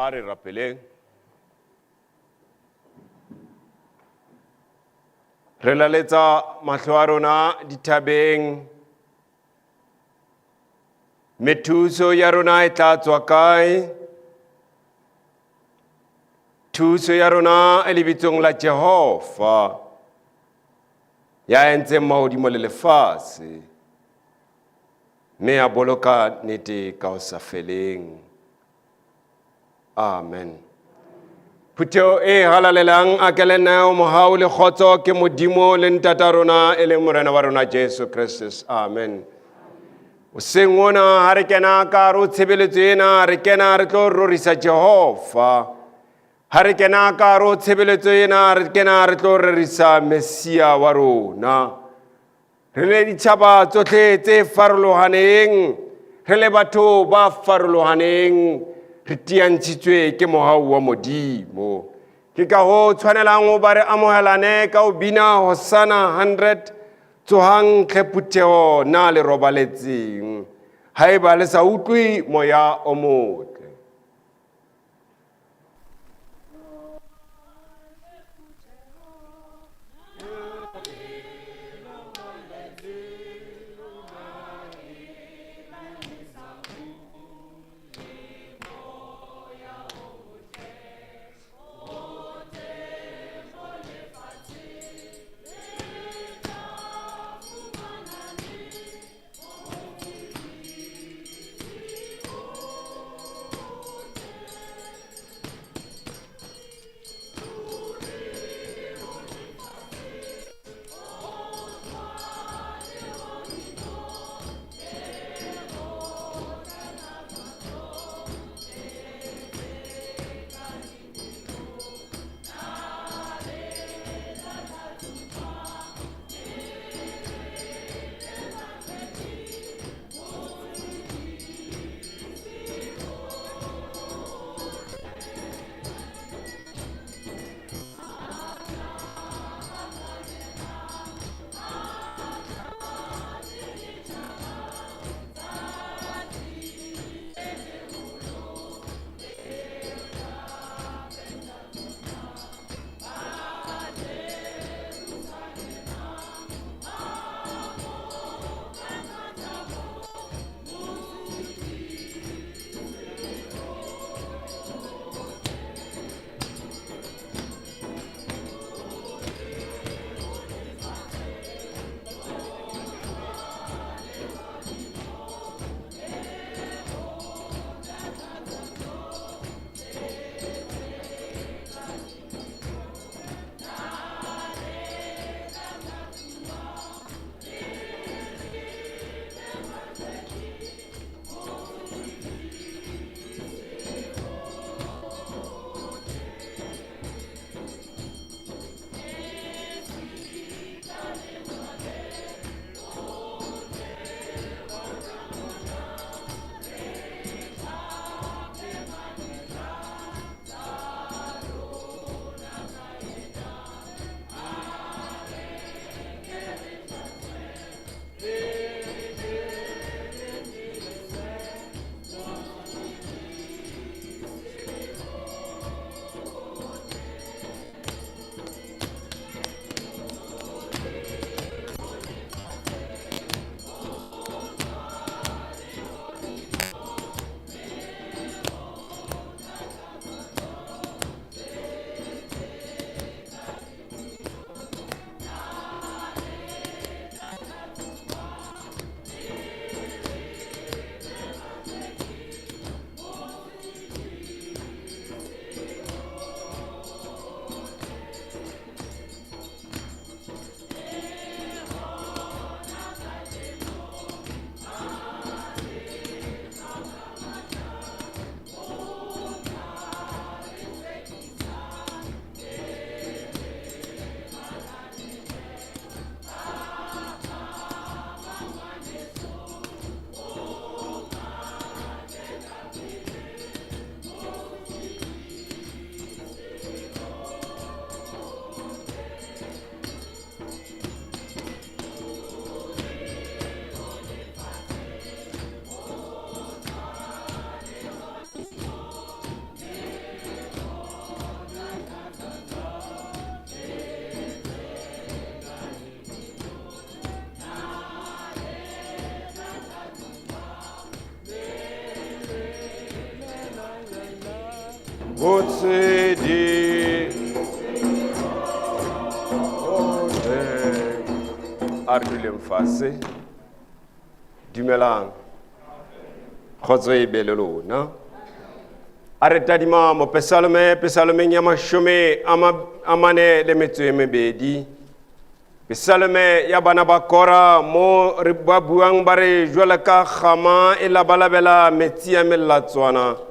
A re rapeleng. Re laletsa mahlo a rona dithabeng. Mme thuso ya rona e tla tswa kae? Thuso ya rona e lebitsong la Jehova ya entseng mahodimo le lefatshe mme a boloka nete ka ho sa feleng. Amen. Phutheo e halalelang a ke le neo mohau le kgotso ke Modimo le Ntata rona e leng Morena wa rona Jesu Kristus. Amen. Hoseng ona ha re kena ka hare ho tshebeletso ena re kena re tlo rorisa Jehova. Ha re kena ka hare ho tshebeletso ena re kena re tlo rorisa Messia wa rona. Re le ditšhaba tsotlhe tse farologaneng, re le batho ba farologaneng, re tiantshitswe ke mogau wa Modimo. Ke ka go tshwanelang go ba re amogelane ka go bina Hosana 100 Tsohang tlhe phuthego na le robaletseng, haeba le sa utlwe moya o motle. O tshedi A re duleng fase. Dumelang. Kgotso e be le lona. A re tadima mopesalome pesalomeng ya mashome a ma- a mane le metso e mebedi. Pesalome ya bana ba Kora mo re ba buang ba re jwale ka kgama e labalabela metsi a melatswana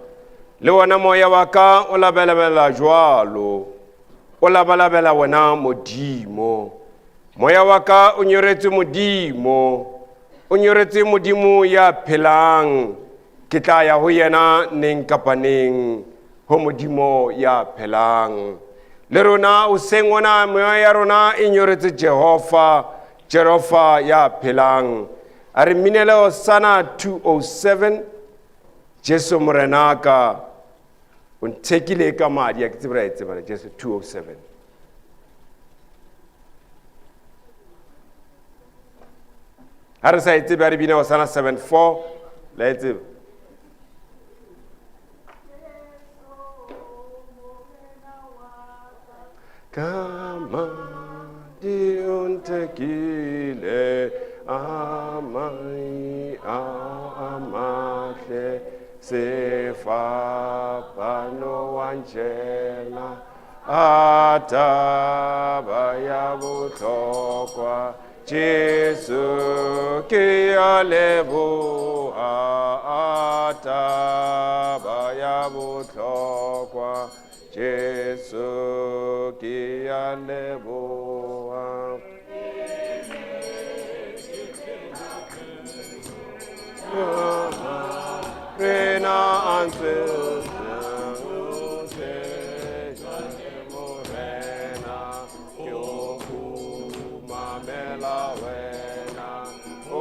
le wona moya wa ka o labalabela jwalo o labalabela wena modimo moya wa ka o nyoretswe modimo o nyoretswe modimo ya phelang ke tla ya ho yena neng kapa neng ho modimo ya phelang le rona hoseng ona moya ya rona e nyoretse jehova jehova ya phelang a re minele hosana 207 jesu morenaka o nthekile ka madi a ke tsebe ra e tsebana jesu 207 ga re sa e tsebe a re bina hosana 74 la e tseba Ka madi o nthekile a mai a a matle sefapano wa ntšhela a taba ya bohlokwa Jesu ke a leboha a taba ya bohlokwa Jesu ke a leboha Rena a ntse Morena ke o khumamela wena o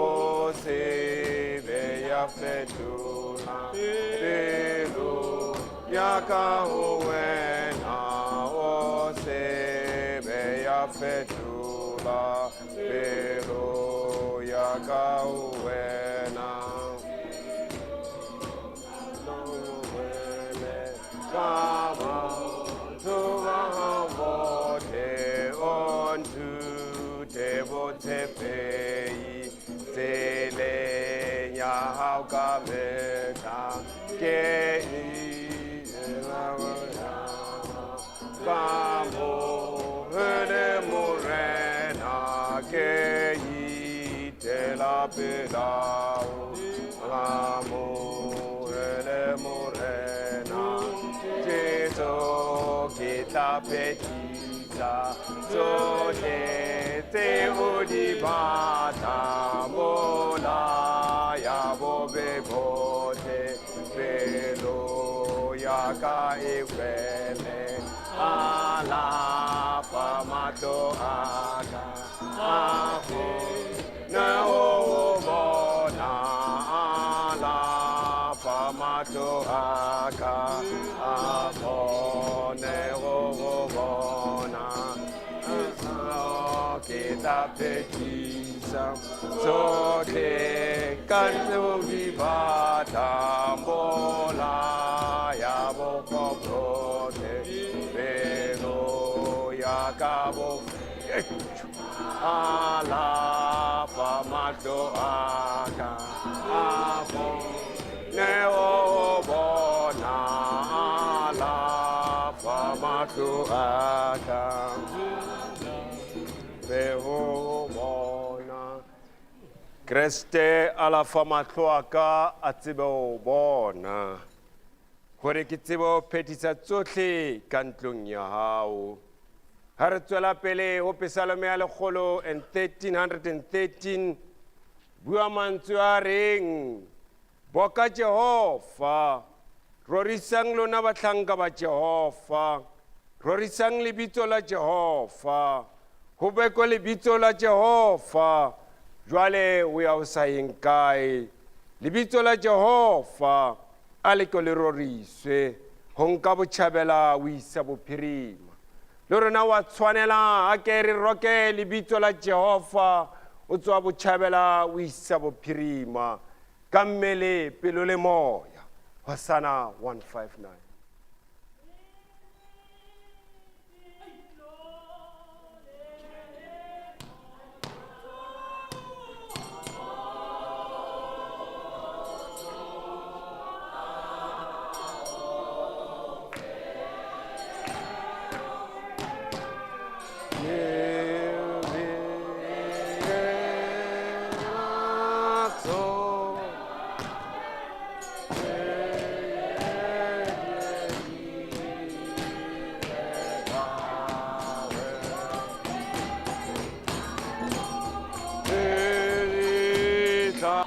se be ya fetola pelo ya ka ho wena o se be ya fetola pelo ya ka ho wena Tsohle tse o di batlang bolaya bobe bohle pelo ya ka e fele alafa mahlo a ka a kgone ho bona alafa mahlo a ka a kgone ho bona ke tla phethisa tsohle ka tseo di batlang bolaya bokgobotle pelo ya ka bo alafa mahlo a ka a kgone ho bona alafa mahlo a ka be ho bona Kreste alafa mahlo a ka a tsebe ho bona gore ke tsebe ho phethisa tsohle ka ntlong ya hao ha re tswela pele ho pesalome ya lekgolo and 1313 bua mantswe a reng boka jehova rorisang lona bahlanka ba jehova rorisang lebitso la jehova ho bekwe lebitso la jehova jwale o ya o sa yeng kae lebitso la jehova a le ke le roriswe ho nka botjhabela o isa bophirima le rona wa tshwanela a ke re roke lebitso la jehova o tswa botjhabela o isa bophirima ka mmele pelo le moya hosana 159. A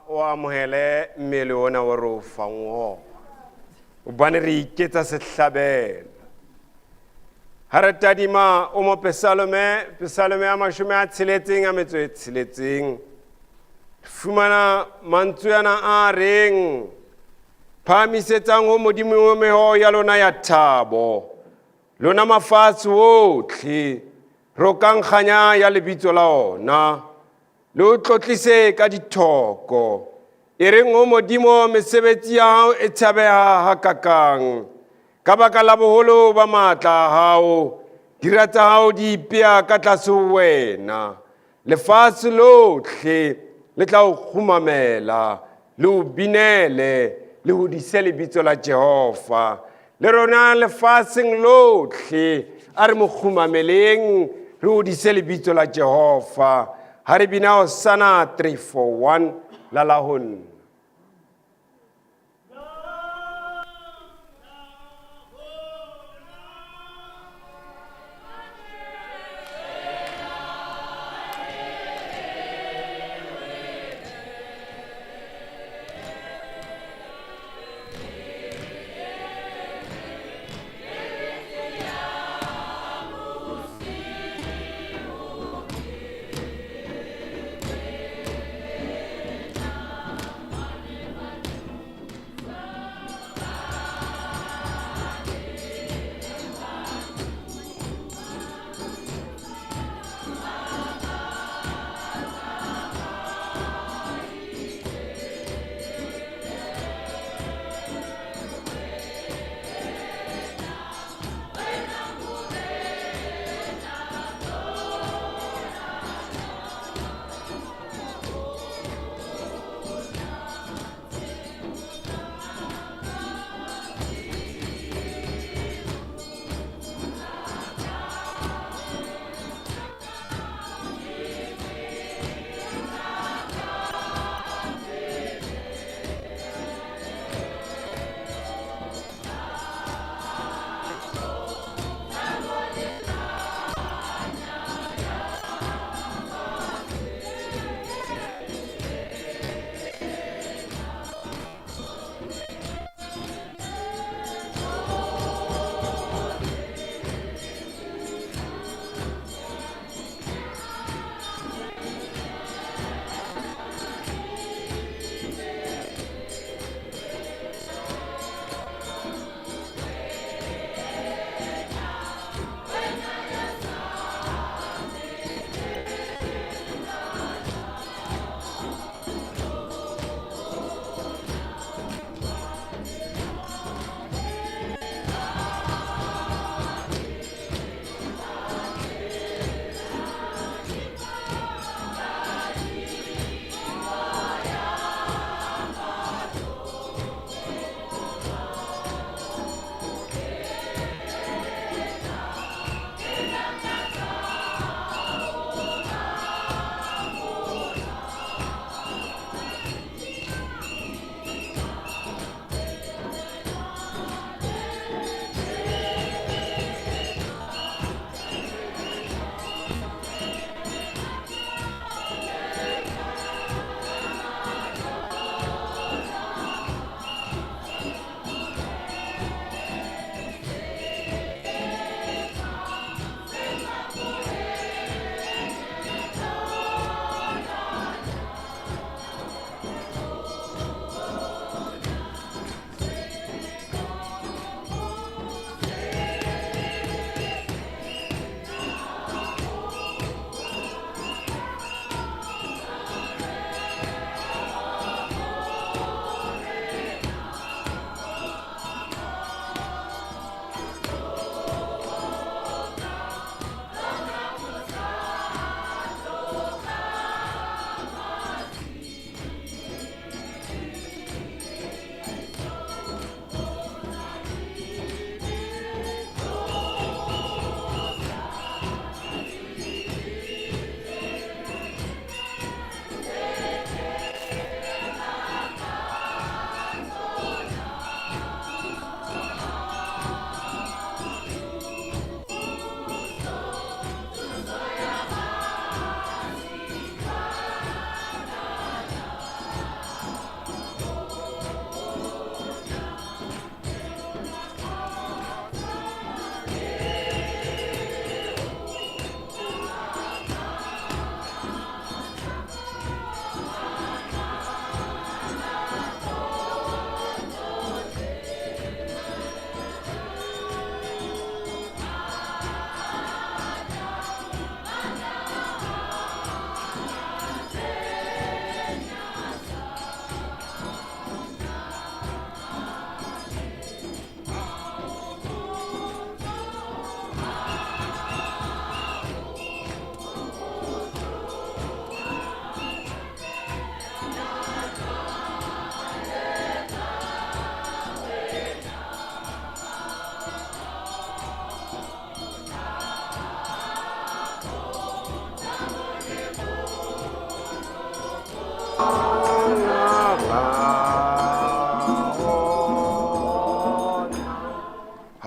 o amohele mmele ona o re o fang ona gobane re iketsa sehlabelo ga re tadima o mo pesalome pesalome ya mashome a tsheletseng a metso e tsheletseng fumana mantswe ana a reng phahamisetsang ho modimo meho ya lona ya thabo lona mafatshe otlhe rokang kganya ya lebitso la ona le o tlotlise ka dithoko e reng o modimo mesebetsi ya hao e tshabeha hakakang ka baka la boholo ba maatla a hao dira tsa hao di ipea ka tlase ho wena lefatshe lotlhe le tla o kgumamela. Le o binele, le hodise lebitso la Jehova. Le rona lefaseng lotlhe, a re mo kgumameleng, re hodise lebitso la Jehova. Ha re bina Hosana 341 la la ho nna.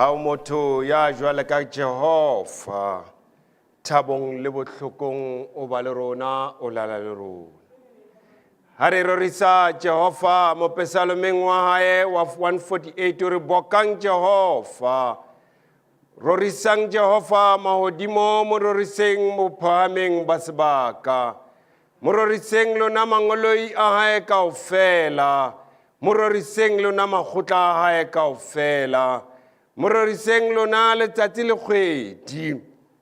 Ga o motho ya jwale ka Jehofa. Thabong le bohlokong o ba le rona, o lala le rona. Ha re rorisa Jehofa mo pesalomeng wa hae wa 148 o re bokang Jehofa. Rorisang Jehofa mahodimo, mo roriseng bophahameng ba sebaka. Mo roriseng lona mangoloi a hae kaofela. Mo roriseng lona makgotla a hae kaofela. Mo roriseng lona letsatsi le kgwedi.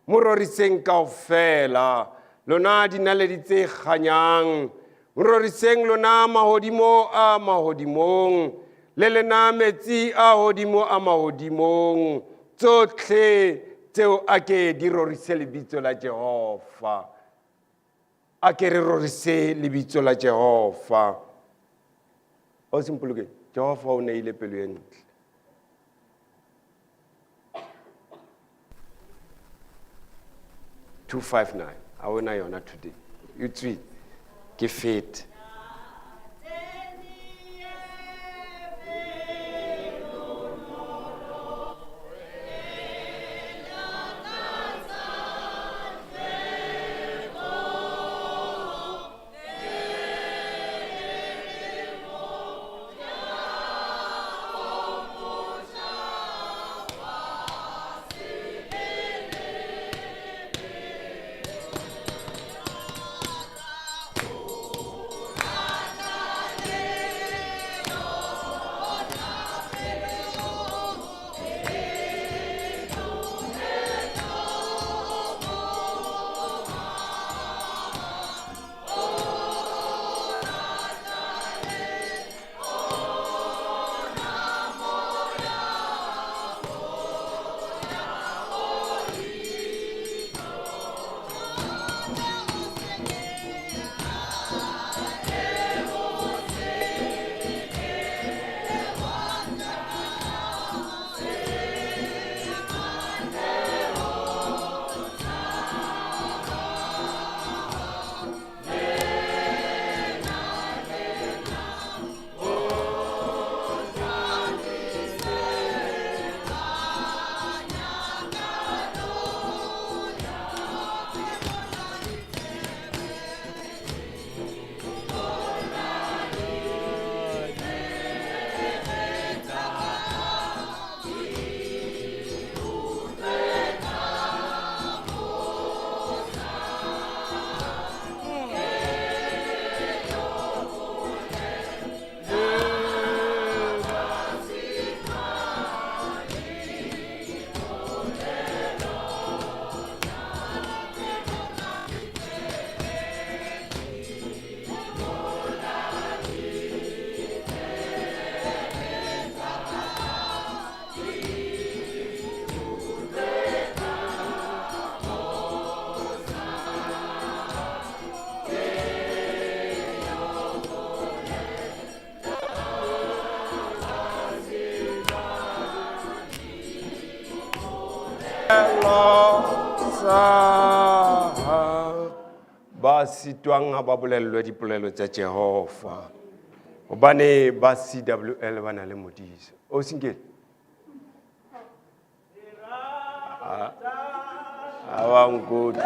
Mo roriseng kaofela lona dinaledi tse kganyang. Mo roriseng lona mahodimo a mahodimong le lena metsi a hodimo a mahodimong. Tsohle tseo a ke di rorise lebitso la Jehova. A ke re rorise lebitso la Jehova. O simpoloke, Jehova o neile pelo e ntle. 259 a ona yona today e tswile ke fete. Ba sitwang ha ba bolellwe dipolelo tsa Jehova, hobane ba CWL ba na le modisa. O sinkele a wa nkutlwe.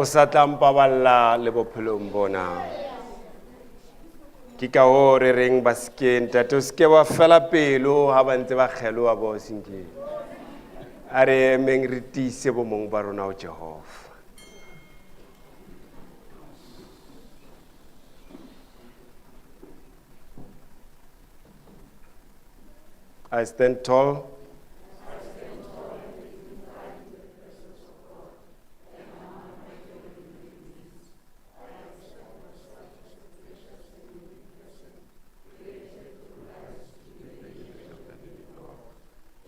O sa tla mpaballa le bophelong bona. Ke ka hoo re reng ba sekeng ntate o seke wa fela pelo ha ba ntse ba kgeloa bo senkeng. A re emeng re tiise bomong ba rona ho Jehova. I stand tall.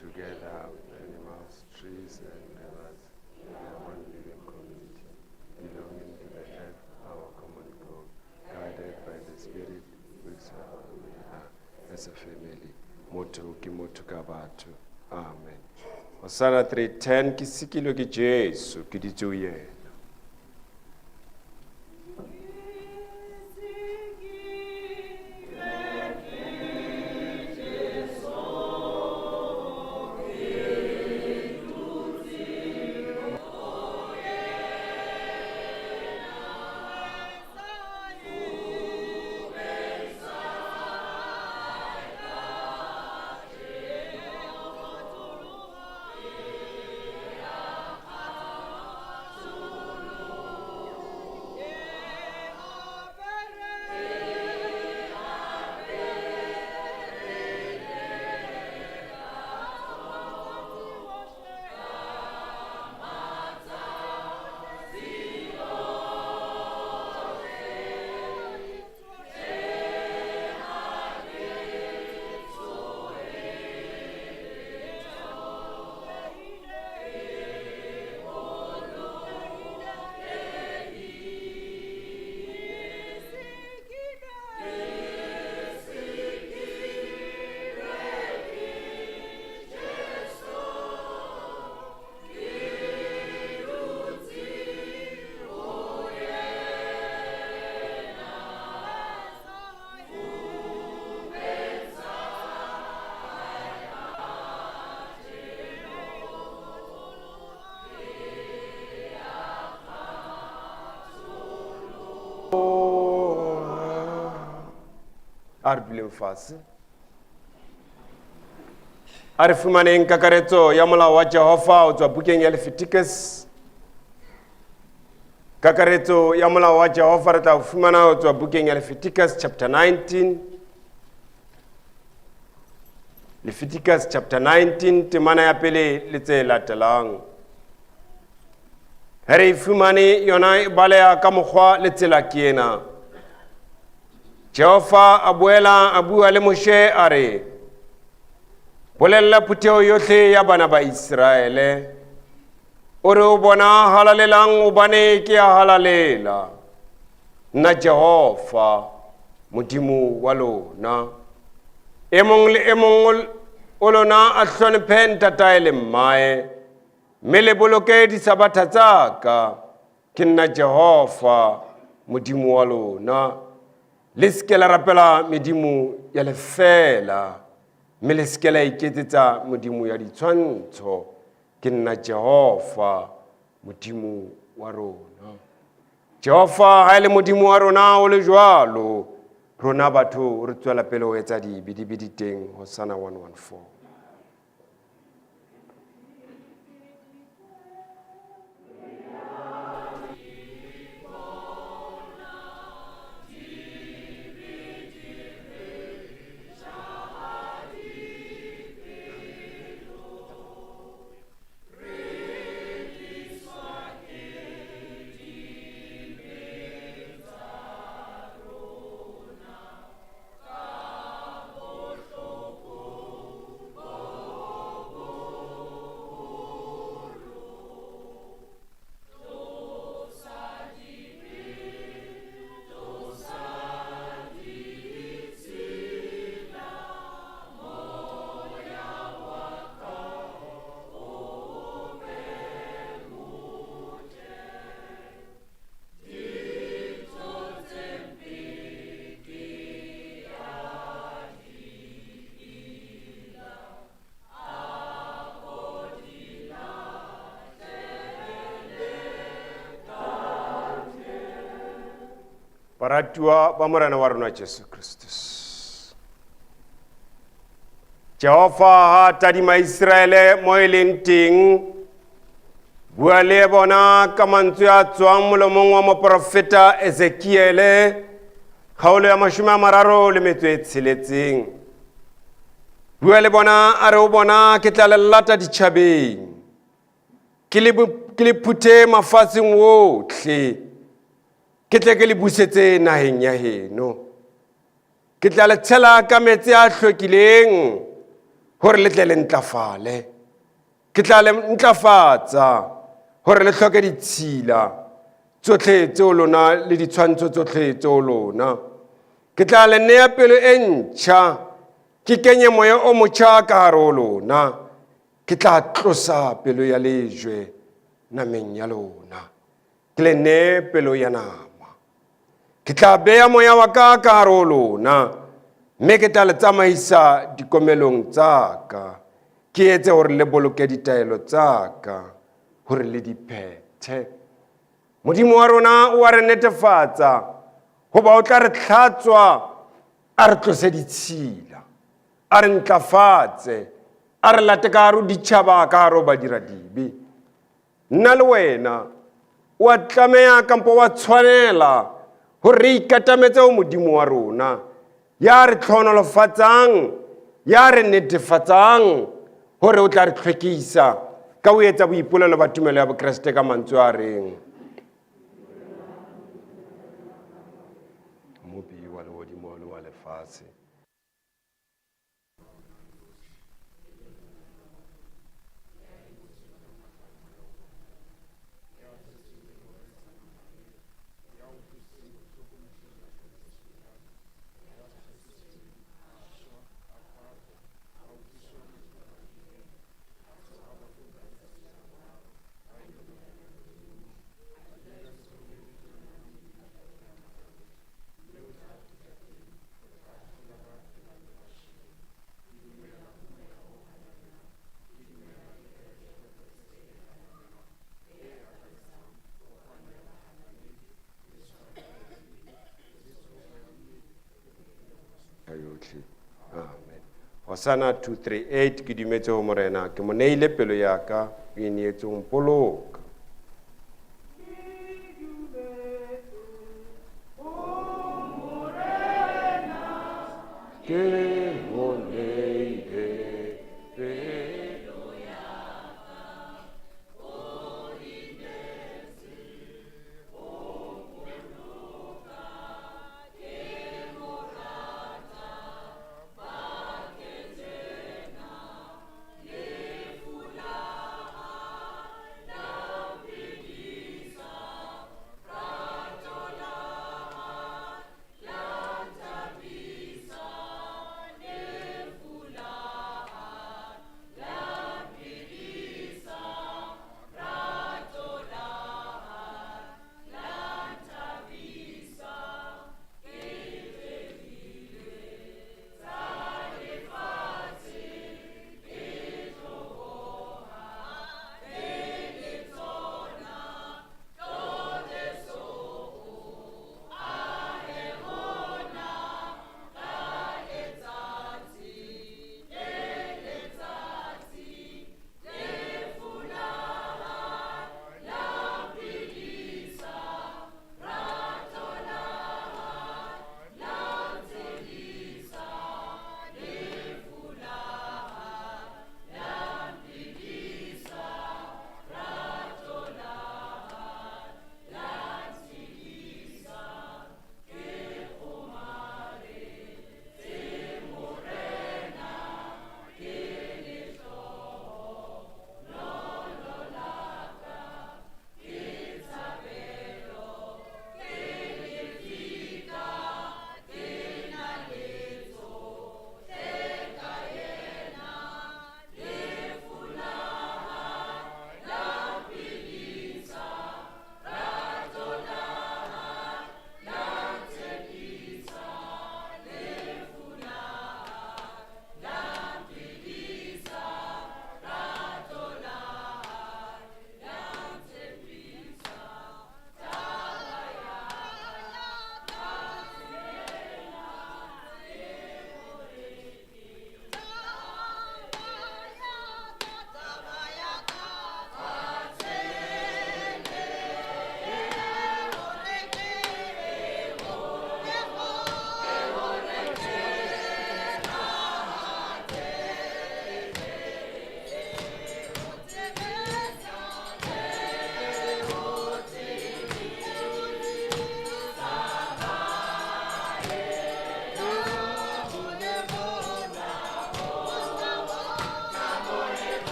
Together with animals, trees, and rivers, we are one living community, belonging to the earth, our common goal, guided by the Spirit, which we are as a family. Motho ke motho ka batho. Amen. Hosana 310 ke sikilwe ke Jesu ke ditse ho yena. A re duleng fase. A re fumaneng kakaretso ya molao wa Jehofa o tswa bukeng ya Leviticus. Kakaretso ya molao wa Jehofa re tla o fumana o tswa bukeng ya Leviticus chapter 19. Leviticus chapter 19 temana ya pele le tse latelang. Ge re e fumane yona e baleha ka mokgwa le tsela ke ena. Jehofa a boela a bua le Moshe a re, Bolella phutheo yohle ya bana ba Iseraele, o re o bona halalelang hobane ke a halalela, nna Jehofa, Modimo wa lona. E mong le e mong o lona a hlonephe ntatae le mmae, mme le boloke disabatha tsa ka. Ke nna Jehofa, Modimo wa lona. Le se ke la rapela medimo ya lefeela, mme le se ke la iketsetsa modimo ya ditshwantsho. Ke nna Jehofa, Modimo wa rona. Jehofa ha e le Modimo wa rona o le jwalo, rona batho re tswela pele ho etsa dibe, dibe di teng. Hosana 114. Baratuwa ba Morena wa rona Jesu Kristus. Jehofa ha a tadima Iseraele mo e leng teng, bua le bona ka mantswe a tswang molomong wa moporofeta Ezekiele, kgaolo ya 36. Bua le bona a re o bona ke tla le lata ditšhabeng, ke le phuthe mafatsheng otlhe. Ke tle ke le busetse naheng ya heno. Ke tla le tshela ka metsi a hlwekileng gore le tle le ntlafale. Ke tla le ntlafatsa gore le hloke ditshila tsotlhe tseo lona le ditshwantsho tsotlhe tseo lona. Ke tla le nea pelo e ntšha, ke kenye moya o motšha ka gare ho lona. Ke tla tlosa pelo ya lejwe nameng ya lona. Ke le nee pelo ya nama. Ke tla beya moya wa ka ka gare ho lona, mme ke tla le tsamaisa dikomelong tsa ka, ke etse gore le boloke ditaelo tsa ka, gore le di phethe. Modimo wa rona o a re netefatsa, goba o tla re tlhatswa a re tlose ditshila, a re ntlafatse, a re late ka gare ho ditšhaba, ka gare ho badiradibe. Nna le wena o a tlameya kampo wa tshwanela gore re ikatametse go Modimo wa rona, ya re tlhonolofatsang, ya re netefatsang gore o tla re tlhwekisa ka o etsa boipolelo ba tumelo ya Bokreste ka mantswe a reng, Mmopi wa legodimo le wa lefatshe. Yotlhe. Amen. Hosana 238 ke dumetse go Morena, ke mo neile pelo ya ka, o e neetse go mpoloka. Ke mo neile pelo ya ka, o e neetse go mpoloka. Ke mo rata bakeng tsena, lefu la la mphedisa, rato la la nthabisa, ne.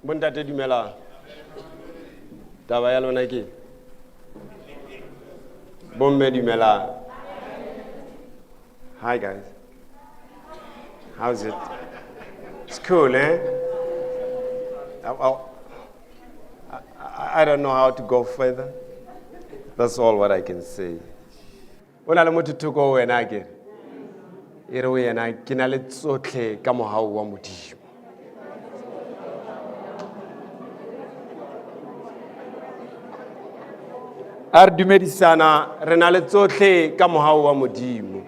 Bontate dumelang. Taba ya lona ke Bomme dumelang. Hi guys. How's it? It's cool, eh? I, I, I don't know how to go further. That's all what I can say. O na le motho thoko wena ke e re o yena ke na le tsotlhe ka mogau wa modimo. A re dumedisana re na le tsotlhe ka mogau wa modimo.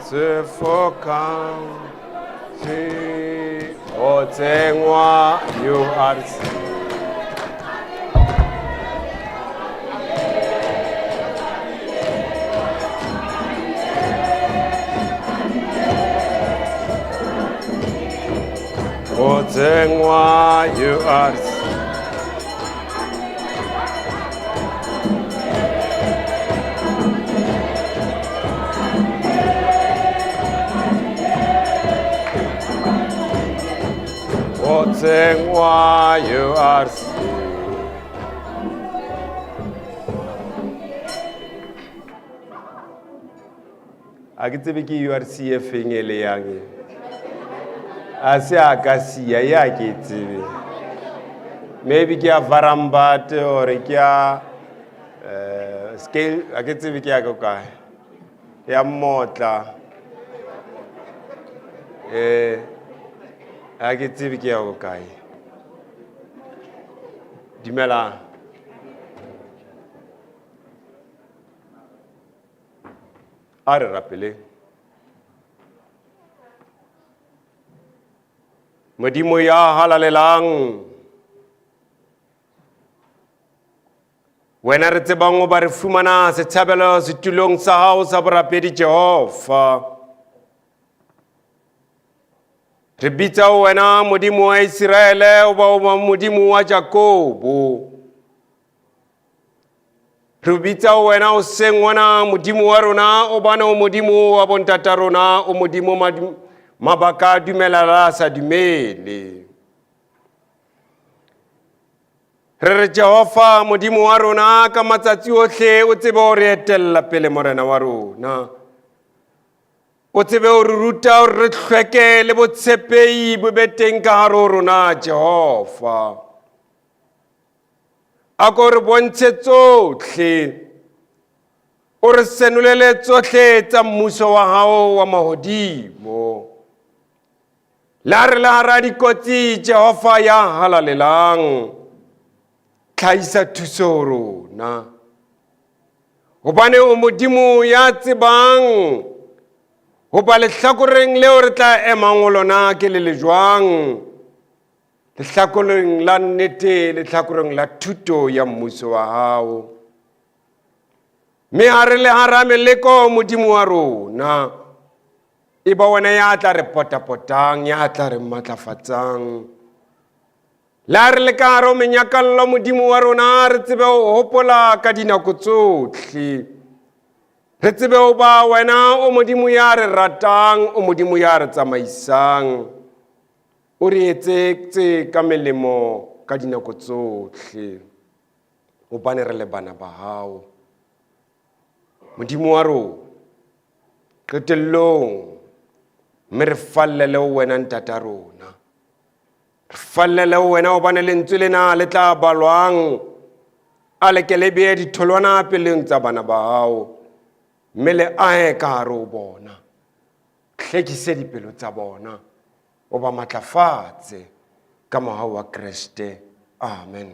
Sefoka se go tsengwa URC. Go tsengwa URC. Go tsengwa URC. A ke tsebe ke URC e feng e le yang e. A se a ka sia ye a ke e tsebe. Maybe ke ya Varambate or ke ya eh, scale a ke tsebe ke ya ko kae. Ya Mmotla. Eh. A ke tsebe ke ya bokae. Dumelang. A re rapeleng. Modimo ya halalelang. Wena re tsebang o ba re fumana setshabelo setulong sa gago sa borapedi Jehova. Re bitsa wena Modimo wa Iseraele o ba o ba Modimo wa Jakobo. Re bitsa wena o seng wena Modimo wa rona o bane o Modimo wa bontata rona o Modimo mabaka a dumela la a sa dumele. Re re Jehofa Modimo wa rona ka matsatsi ohle o tsebe o re etella pele Morena wa rona. O tsebe o re ruta gore re hlweke le botshepei bo be teng ka gare ho rona Jehofa. A ko re bontshe tsotlhe o re senolele tsotlhe tsa mmuso wa gago wa magodimo. Le ha re le hara dikotsi Jehofa ya halalelang tlhahisa thuso ho rona. Hobane o Modimo ya tsebang hoba lehlakoreng leo re tla emang ho lona ke le le jwang, lehlakoreng la nnete, lehlakoreng la thuto ya mmuso wa hao. Mme ha re le hara meleko Modimo wa rona, e ba wena ya tla re potapotang, ya tla re matlafatsang. Le ha re le ka hare ho menyakallo Modimo wa rona, re tsebe ho hopola ka dinako tsohle. Re tsebe ho ba wena o Modimo ya re ratang, o Modimo ya re tsamaisang. O re etsetse ka melemo ka dinako tsohle, hobane re le bana ba hao. Modimo wa rona, qetellong mme re fallele ho wena ntata rona. Re fallele ho wena hobane lentswe lena le tla balwang a le ke le bee ditholwana peleng tsa bana ba hao mme le ahe ka hare ho bona. Hlekise dipelo tsa bona, o ba matlafatse ka mohau wa Kreste. Amen.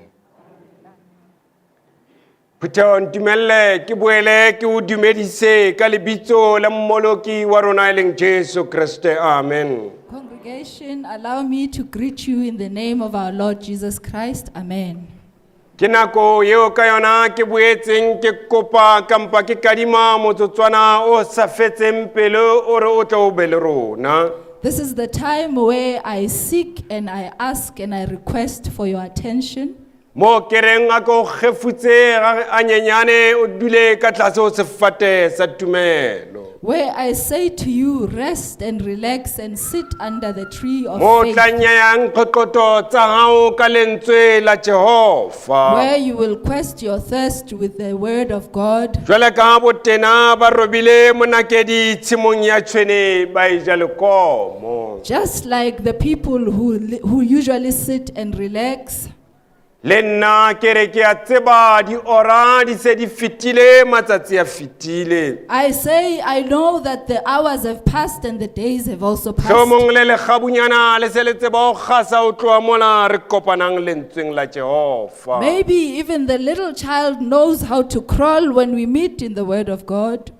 Phutheho, ntumelle ke boele ke o dumedise ka lebitso la Mmoloki wa rona e leng Jesu Kreste. Amen. Congregation, allow me to greet you in the name of our Lord Jesus Christ. Amen. Ke nako eo ka yona ke boetseng ke kopa kampa ke kadima motsotswana o sa fetseng pelo o re o tle o be le rona. This is the time where I seek and I ask and I request for your attention. Mo ke reng a ko kgefutse a nyenyane o dule ka tlase ho sefate sa tumelo. Where I say to you, rest and relax and sit under the tree of Mo faith. tla nyayang qoqoto tsa hao ka lentswe la Jehova. Where you will quench your thirst with the word of God. Jwale ka ha botena ba robile monakedi tshimong ya tshwene ba e ja lekomo. Just like the people who usually sit and relax. Le nna ke re ke a tseba diora di se di fetile, matsatsi a fetile. I say I know that the hours have passed and the days have also passed. Hlomong le lekgabunyana le se le tseba ho kgasa ho tloha mola re kopanang lentsweng la Jehova. Maybe even the little child knows how to crawl when we meet in the word of God.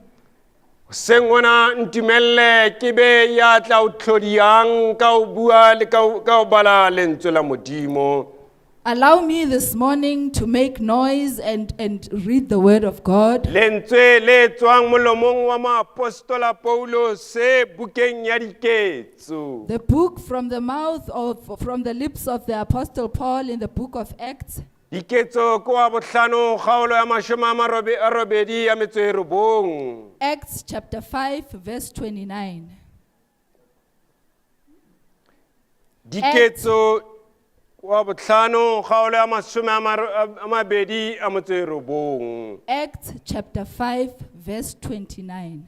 Hoseng hona ntumelle ke be ya tla o tlhodiyang ka ho bua le ka ho bala lentswe la Modimo. Allow me this morning to make noise and read the word of God. Lentswe le tswang molomong wa moapostola Paulus bukeng ya Diketso. The book from the mouth of, from the lips of the Apostle Paul in the book of Acts. Diketso ke wa bohlano kgaolo ya mashome a a robedi ya metso e robong. Acts chapter 5 verse 29. Diketso wa bohlano kgaolo ya mashome a mabedi a motso e robong. Acts chapter 5 verse 29.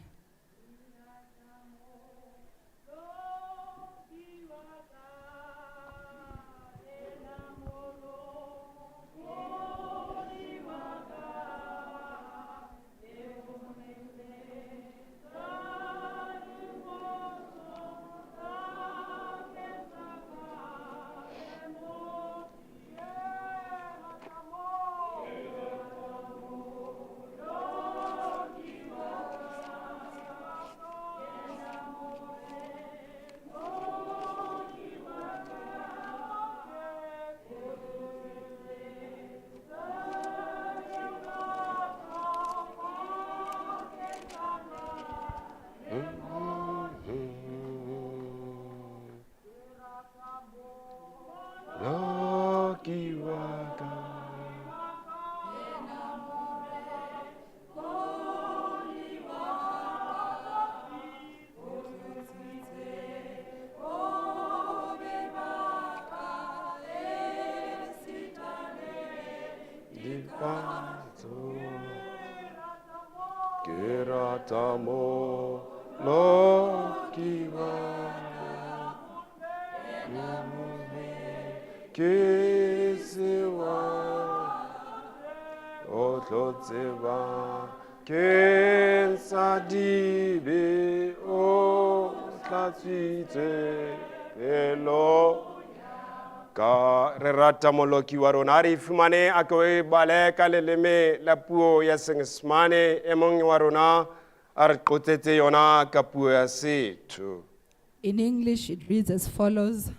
Batho ke rata moloki wa ke sewa o tlo tseba ke sa dibe o tlatswitse pelo ka re rata moloki wa rona a re ifumane a ke o e bale ka leleme la puo ya sengesemane e mongwe wa rona a re qotsetse yona ka puo ya setho. In English, it reads as follows.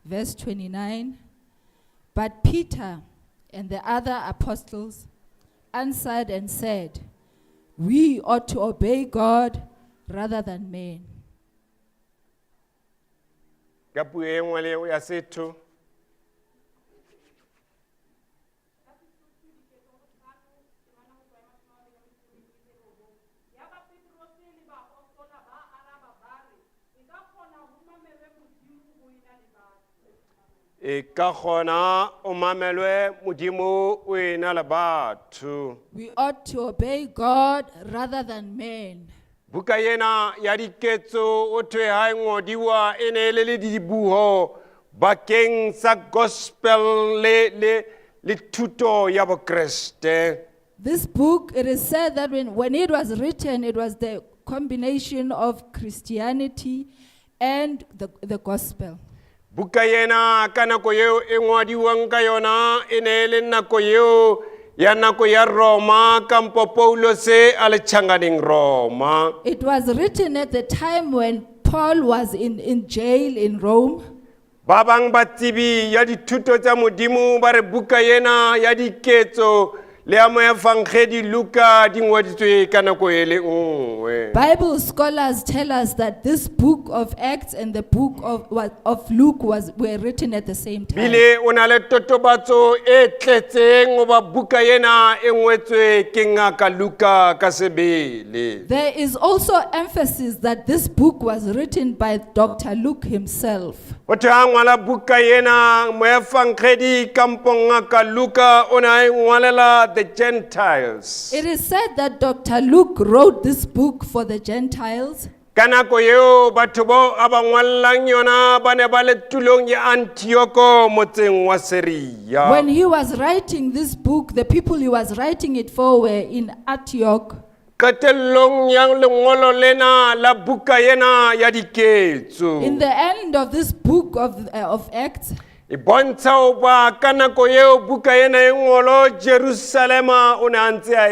Verse 29. But Peter and the other apostles answered and said, We ought to obey God rather than men. Ka puo e nngwe le ya setho. E ka kgona o mamelwe Modimo o ena le batho. We ought to obey God rather than men. Buka ena ya diketso o thwe ha e ngodiwa e ne e le le dibuho bakeng sa gospel le, le, le thuto ya Bokreste. This book, it is said that when it was written, it was the combination of Christianity and the gospel. Buka ena ka nako eo e ngwadiwang ka yona e ne e le nako eo ya nako ya Roma kampo Paulose a le tjhankaneng Roma. It was written at the time when Paul was in jail in Rome. Ba bang ba tsebi ya dithuto tsa Modimo ba re buka ena ya diketso le ya moefangedi Luka di ngwaditswe ka nako e le nngwe. Bible scholars tell us that this book of Acts and the book of Luke were written at the same time. Bile o na le totobatso e tletseng hoba buka ena e ngwetswe ke ngaka Luka ka sebele. There is also emphasis that this book was written by Dr. Luke himself. Ho thwe ha ngwala buka ena moefangedi kampo ngaka Luka o ne a e ngwalela the Gentiles. It is said that Dr. Luke wrote this book for the Gentiles. Ka nako eo batho bao a ba ngwallang yona ba ne ba le tulong ya Antioch motseng wa Syria. When he was writing this book, the people he was writing it for were in Antioch. Qetellong ya lengolo lena la buka ena ya diketso. In the end of this book of Acts, E bontsha hoba ka nako eo buka ena e ngolo Jerusalema o ne a ntse a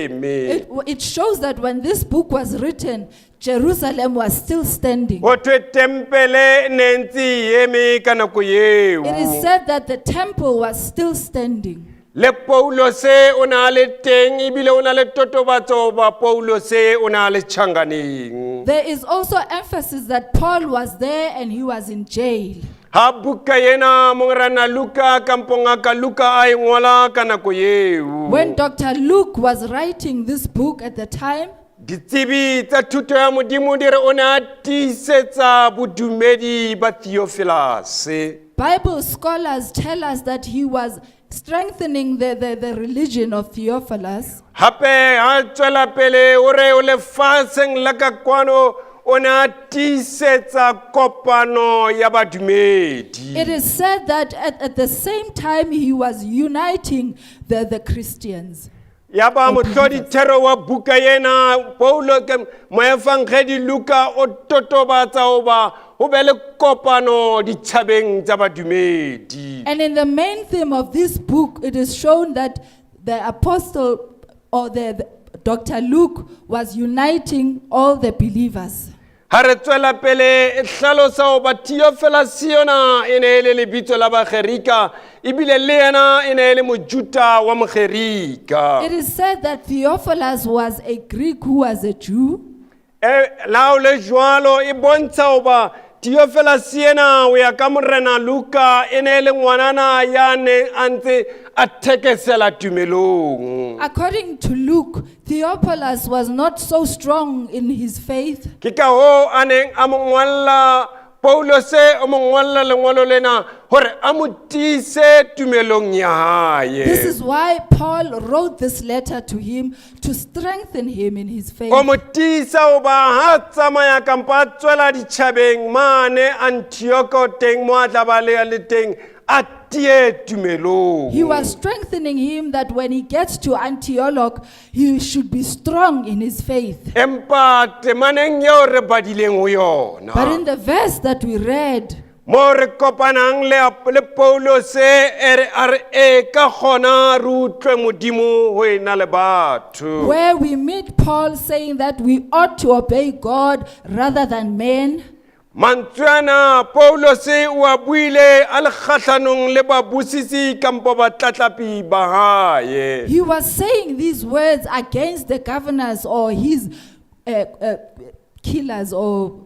eme. It shows that when this book was written, Jerusalem was still standing. Ho thwe tempele e ne ntse e eme ka nako eo. It is said that the temple was still standing. Le Paulose o ne a le teng ebile o na le totobatso hoba Paulose o ne a le tjhankaneng. There is also emphasis that Paul was there and he was in jail. Ha buka ena Morena Luka kampo ngaka Luka a e ngola ka nako eo. When Dr. Luke was writing this book at the time, Ditsebi tsa thuto ya Modimo di re o ne a tiisetsa bodumedi ba Theophilus. Bible scholars tell us that he was strengthening the religion of Theophilus. Hape ha tswela pele o re o lefatsheng la ka kwano o ne a tiisetsa kopano ya badumedi. It is said that at the same time he was uniting the Christians. Ya ba mohlodithero wa buka ena Paulo ke moefangedi Luka o totobatsa hoba ho be le kopano ditjhabeng tsa badumedi. And in the main theme of this book, it is shown that the apostle or the Dr. Luke was uniting all the believers. Ha re tswela pele e hlalosa hoba Theophilus yona e ne e le lebitso la Bagerika ebile le yena e ne e le Mojuta wa Mogerika. It is said that Theophilus was a Greek who was a Jew. E, la o le jwalo e bontsha hoba Theophilus yena ho ya ka Morena Luka e ne e le ngwanana ya neng a ntse a thekesela tumelong. According to Luke, Theophilus was not so strong in his faith. Ke ka hoo a neng a mo ngwalla Paulose o mo ngwalla lengwalo lena gore a mo tiise tumelong ya This hae. is why Paul wrote this letter to him to strengthen him in his faith. O mo tiisa hoba ha a tsamaya kampo a tswela ditjhabeng mane Antioko teng mo a tla ba le le teng a tie tumelong. He was strengthening him that when he gets to Antioch, he should be strong in his faith. Empa temaneng eo re badileng ho yona. But in the verse that we read, Mo re kopanang le, le Paulose e re a re e ka kgona re utlwe Modimo ho ena le batho. where we meet Paul saying that we ought to obey God rather than men. Mantswe ana Paulose o a buile a le kgahlanong le babusisi kampo batlatlapi ba hae. He was saying these words against the governors or his killers or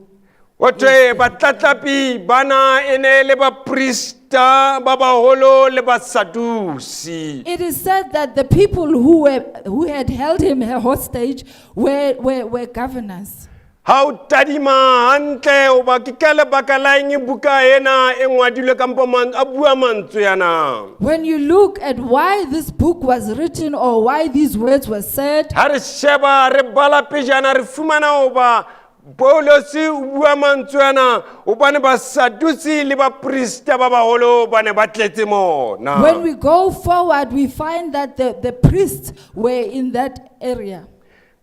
Ho thwe batlatlapi bana e ne le baprista ba baholo le basadusi. It is said that the people who, were, who had held him hostage were governors. Ha o tadima hantle hoba ke ka lebaka la eng buka ena e ngwadilwe kampo a bua mantswe ana. When you look at why this book was written or why these words were said, Ha re sheba re bala pejana re fumana hoba Paulose o bua mantswe ana hobane basadusi le baprista ba baholo ba ne ba tletse mona. when we go forward, we find that the priests were in that area.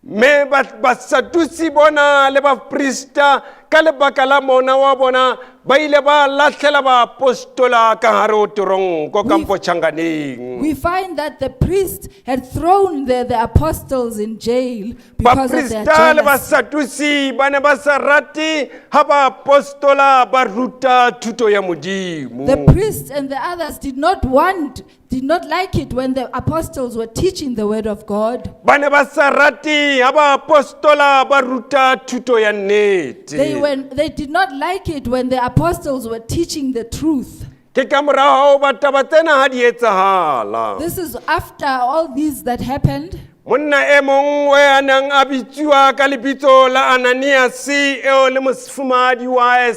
Mme basadusi bona le baprista ka lebaka la mona wa bona ba ile ba lahlela baapostola ka hare ho teronko kampo tjhankaneng. We find that the priests had thrown the apostles in jail because of their Baprista le jealousy. basadusi ba ne ba sa rate ha baapostola ba ruta thuto ya Modimo. The priests and the others did not want, did not like it when the apostles were teaching the word of God. Ba ne ba sa rate ha baapostola ba ruta thuto ya nnete. They did not like it when the apostles were teaching the truth. Ke ka morao ba taba tsena ha di etsahala. This is after all these that happened. Monna e mong o ya nang a bitsiwa ka lebitso la Ananias eo le mofumahadi wa hae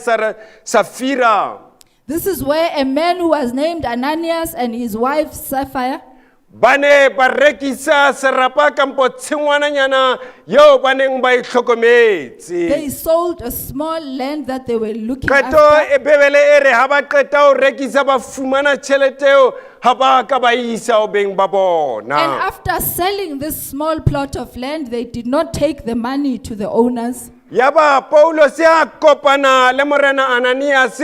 Safira. This is where a man who was named Ananias and his wife Sapphira Ba ne ba rekisa serapa kampo tshingwananyana eo ba neng ba e hlokometse. They sold a small land that they were looking Qeto after. e Bebele e re ha ba qeta ho rekisa ba fumana tjhelete eo ha ba ka ba e isa ho beng ba bona. And after selling this small plot of land, they did not take the money to the owners. Yaba Paulus a kopana le morena Ananias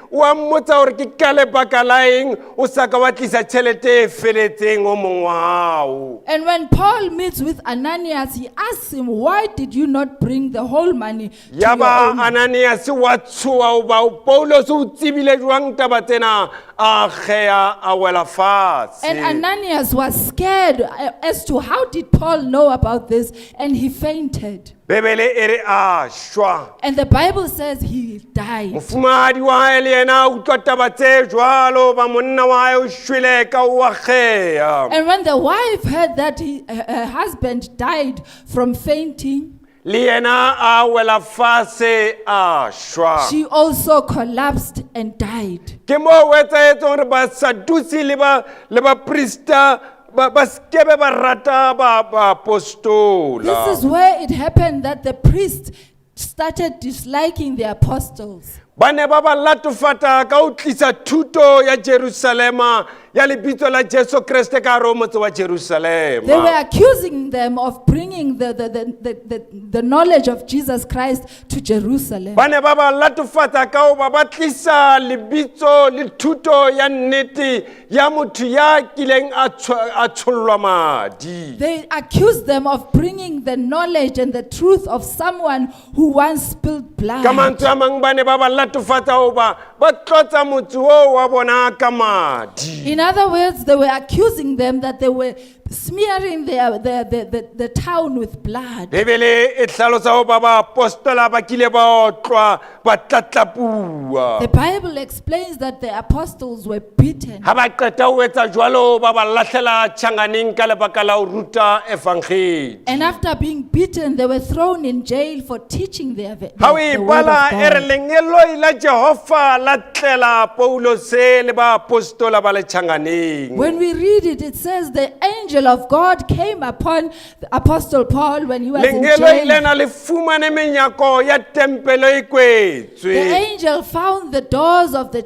o a mmotsa hore ke ka lebaka la eng o sa ka wa tlisa tjhelete e feletseng ho mong wa hao. And when Paul meets with Ananias, he asks him, Why did you not bring the whole money to your Yaba owner? Ananias wa tshoha hoba Paulus o tsebile jwang taba tsena a kgeya a wela fatshe. And Ananias was scared as to how did Paul know about this, and he fainted. Bebele e re a shwa. And the Bible says he died. Mofumahadi wa hae le yena a utlwa taba tse jwalo ba monna wa hae o shwele ka o a kgeya. And when the wife heard that her husband died from fainting, Le yena a wela fatshe a shwa. she also collapsed and died. Ke moo ho etsahetseng hore basadusi le ba le baprista ba sekebe ba rata ba baapostola. This is where it happened that the priests started disliking the apostles. Ba ne ba ba latofata ka ho tlisa thuto ya Jerusalema ya lebitso la Jesu Kreste ka hare ho motse wa Jerusalema. They were accusing them of bringing the knowledge of Jesus Christ to Jerusalem. Ba ne ba ba latofatsa ka hoba ba tlisa lebitso le thuto ya nnete ya motho ya kileng a a tshollwa madi. They accused them of bringing the knowledge and the truth of someone who once spilled blood. Ka mantswe a mang ba ne ba ba latofatsa hoba ba tlotsa motse oo wa bona ka madi. In other words, they were accusing them that they were smearing the town with blood. Bebele e hlalosa go ba baapostola ba kile ba otlwa ba tlatlapuwa. The Bible explains that the apostles were beaten. Ha ba qeta ho etsa jwalo ba ba lahlela tjhanganeng ka lebaka la ho ruta evangeli. And after being beaten, they were thrown in jail for teaching Ha o e the word bala of e re God. lengeloi la Jehova la tlela Paulose le baapostola ba le tjhanganeng. When we read it, it says the angel of God came upon the Apostle Paul when he was in Lengeloi jail. lena le fumane menyako ya tempele e kwetswe. The angel found the doors of the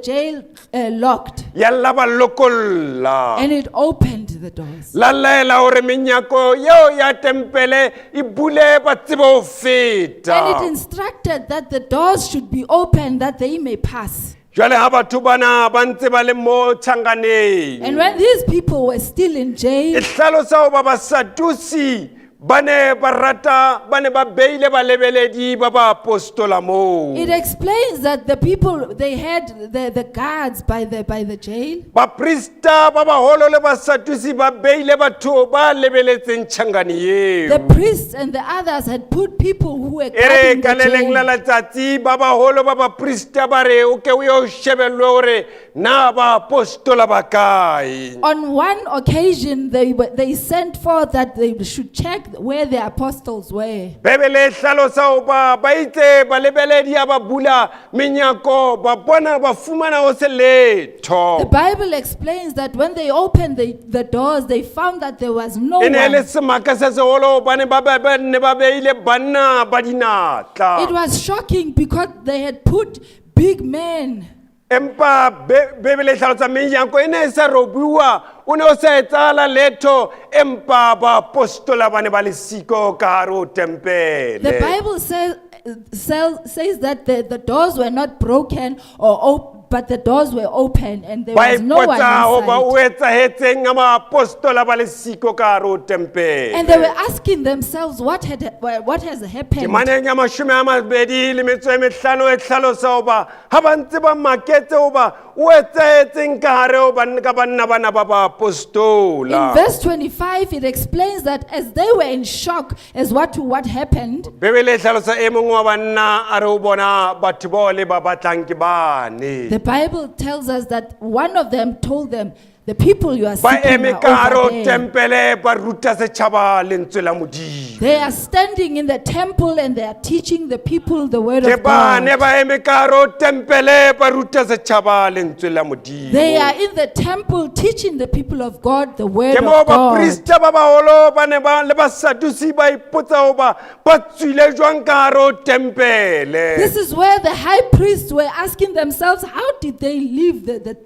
jail locked Ya la ba lokolla. and it opened the doors. La laela hore menyako eo ya tempele e bule ba tsebe ho feta. And it instructed that the doors should be opened that they may pass. Jwale ha batho bana ba ntse ba le mo tjhanganeng. And when these people were still in E jail, hlalosa hoba Basadusi ba ne ba rata ba ne ba beile balebeledi ba baapostola moo. it explains that the people, they had the guards by the jail. Baprista ba baholo le Basadusi ba beile batho ba lebeletseng tjhangane The eo. priests and the others had put people who were E re guarding ka the le leng la jail. letsatsi ba baholo ba baprista ba re o ke o yo shebellwe hore na baapostola ba kae. On one occasion, they sent forth that they should check where the apostles were. Bebele e hlalosa hoba ba itse balebeledi ha ba bula menyako ba bona ba fumana ho se letho. The Bible explains that when they opened the doors, they found that there was no E ne e le one. semaka se seholo hobane ba ne ba beile banna ba dinatla. It was shocking because they had put big men. Empa Bebele e hlalosa menyako e ne e sa robuwa, o ne o sa etsahala letho, empa baapostola ba ne ba le siko ka hare ho tempele. The Bible says that the doors were not broken or but the doors were open and there Ba was no one ipotsa hoba o inside. etsahetseng ha baapostola ba le siko ka hare ho tempele. And they were asking themselves what has happened. Temaneng ya 25 e hlalosa hoba ha ba ntse ba maketse hoba o etsahetseng ka hare ho ka banna bana ba baapostola. In verse 25, it explains that as they were in shock as what to what happened, Bebele e hlalosa e mong wa banna a re ho bona batho bao le ba batlang ke bane. the Bible tells us that one of them told them, the people you are Ba seeking eme are ka hare ho over there. tempele ba ruta setjhaba lentswe la Modimo. They are standing in the temple and they are teaching the people the word Ke of God. bane ba eme ka hare ho tempele ba ruta setjhaba lentswe la Modimo. They are in the temple teaching the people of God the word Ke moo of God. baprista ba baholo ba ne ba le Basadusi ba ipotsa hoba ba tswile jwang ka hare ho tempele. This is where the high priests were asking themselves, how did they leave the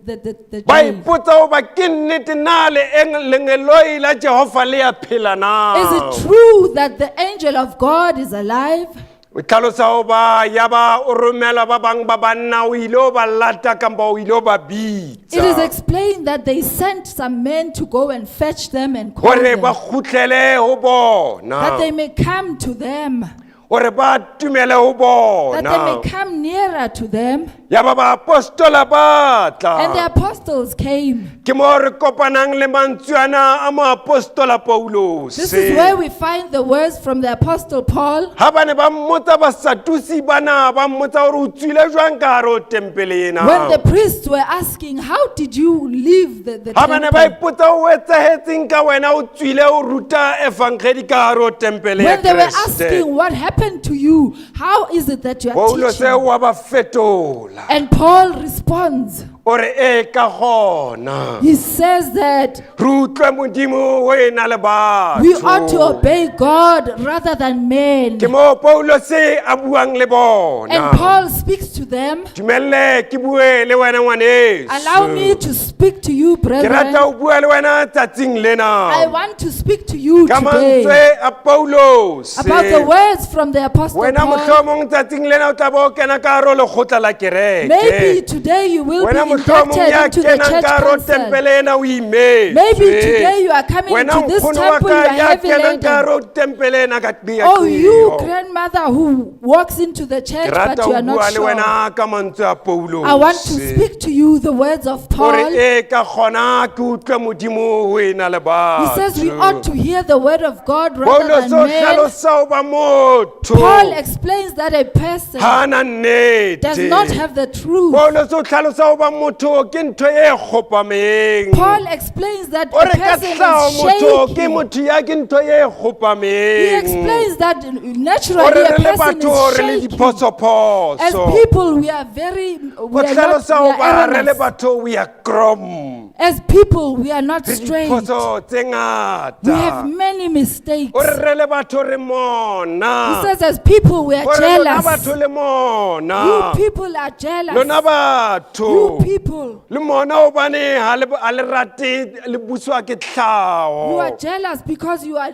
Ba jail? ipotsa hoba ke nnete na le eng lengeloi la Jehova le ya phela na. Is it true that the angel of God is alive? O tlhalosa hoba ya ba o romela ba bang ba banna o ile o ba lata kapa o ile o ba It is bitsa. explained that they sent some men to go and fetch them and call Hore them, ba kgutlele ho that they bona. may come to them, Hore ba tumele ho that they may bona. come nearer to them. Ya ba baapostola ba And the tla. apostles came. Ke mo re kopanang le mantswe ana a moapostola Paulose. This is where we find the words from the apostle Paul. Ha ba ne ba mmotsa Basadusi bana ba mmotsa hore o tswile jwang ka hare ho tempele ena. When the priests were asking, how did you leave the Ha ba ne ba temple? ipotsa o etsahetseng ka wena o tswile o ruta evangeli ka hare ho tempele ya When they were Kreste. asking, what happened to you? How is it that you are Paulose teaching? wa ba fetola. And Paul responds. O re e ka gona. He says that Re utlwe Modimo ho ena le we ought to batho. obey God rather than men. Ke mo Paulose a buang le bona. And Paul speaks to them. Dumelle ke bue le wena ngwaneso. Allow me to speak to you, Ke rata brethren. ho bua le wena tsatsing I lena. want to speak to you Ka today mantswe a Paulose. about the words from the Apostle Wena Paul. mohlomong tsatsing lena o tla bo o kena ka hare ho lekgotla la kereke. Maybe today you will Wena be Mohlomong inducted ya into the kenang church ka hare ho council. tempele ena o imetswe. Maybe today you are coming Wena into this nkgono wa temple, you ka are ya heavy kenang ka hare laden. ho tempele ena ka Oh, you qeaqeo. grandmother who walks into the Ke church but rata you ho are bua not le sure. wena ka mantswe a Paulose. I want to speak to you the words of Hore Paul. e ka kgona ke utlwe Modimo ho ena le He says we ought batho. to hear the word of God rather Paulose than o men. hlalosa ho ba motho. Paul explains that a person Ha a na nnete. does not have the truth. Paulose o hlalosa ho ba motho ke ntho e kgopameng. Paul explains that O a re ka person tlhaho is motho ke shaky. motho ya ke ntho e He kgopameng. explains that O naturally re a re le person batho is re le shaky. As diphosophoso. people, we are very, O we are not, hlalosa we ho ba are re le erroneous. batho we are krom. As people, we are not Re straight. diphoso tse We ngata. have many mistakes. O re re le batho re mona. He says, as people, we are O re lona jealous. batho le mona. You people are jealous. Lona You batho. people, Le mona hobane ha le ha le rate le buswa ke you are tlhaho. jealous because you are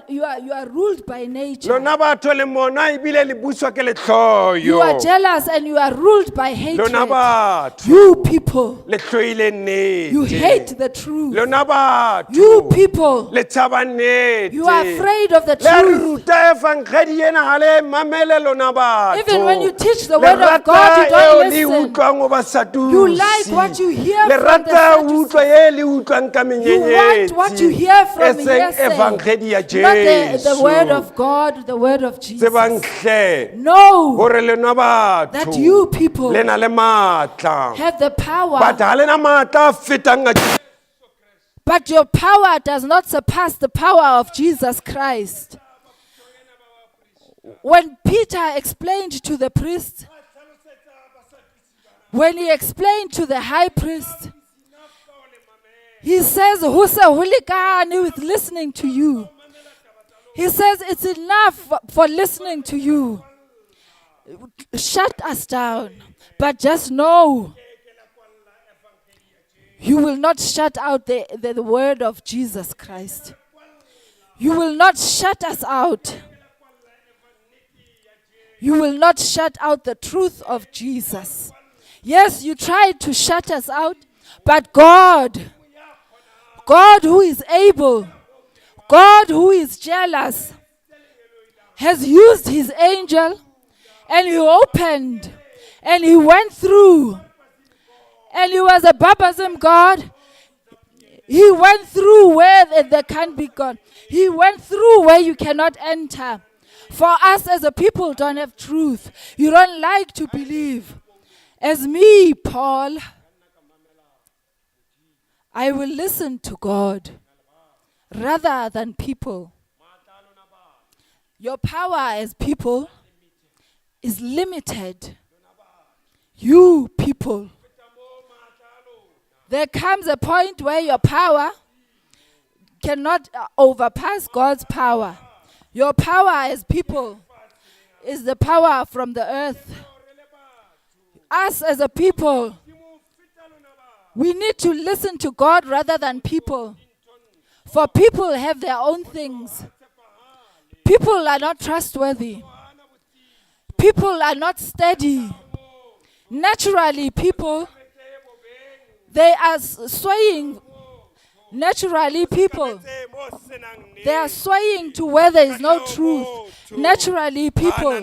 ruled by nature. Lona batho le mona ebile le buswa ke You are lehloyo. jealous and you are ruled by Lona hatred. batho You people, le hloile nnete. you hate the truth. Lona batho You people, le tshaba nnete. you are afraid of the Le a re truth. ruta evangedi ena ha le mamele lona batho. Even when you teach the Le word of rata God, you eo don't le e listen. utlwang ho Basadusi. You like what you hear Le from the rata ho Sadducees. utlwa e le utlwang ka You want what you menyenyetsi. hear from E seng hearsay, evangedi ya not the word Jesu. of God, the word of Jesus. Tsebang hle Know hore lona that batho you people le na le matla. have the power, But ha le na matla a fetang a but your power does not surpass the power of Jesus Christ. When Peter explained to the priest, when he explained to the high priest, he says, "Ho se ho lekane with listening to you. He says, It's enough for listening to you. Shut us down. But just know you will not shut out the word of Jesus Christ. You will not shut us out. You will not shut out the truth of Jesus. Yes, you tried to shut us out, but God, God who is able, God who is jealous, has used his angel and he opened and he went through. And he was a baptism God. He went through where there can't be God. He went through where you cannot enter. For us as a people don't have truth. You don't like to believe. As me, Paul, I will listen to God rather than people. Your power as people is limited. You people. There comes a point where your power cannot overpass God's power. Your power as people is the power from the earth. Us as a people, we need to listen to God rather than people. For people have their own things. People are not trustworthy. People are not steady. Naturally, people, they are swaying. Naturally, people, they are swaying to where there is no truth. Naturally, people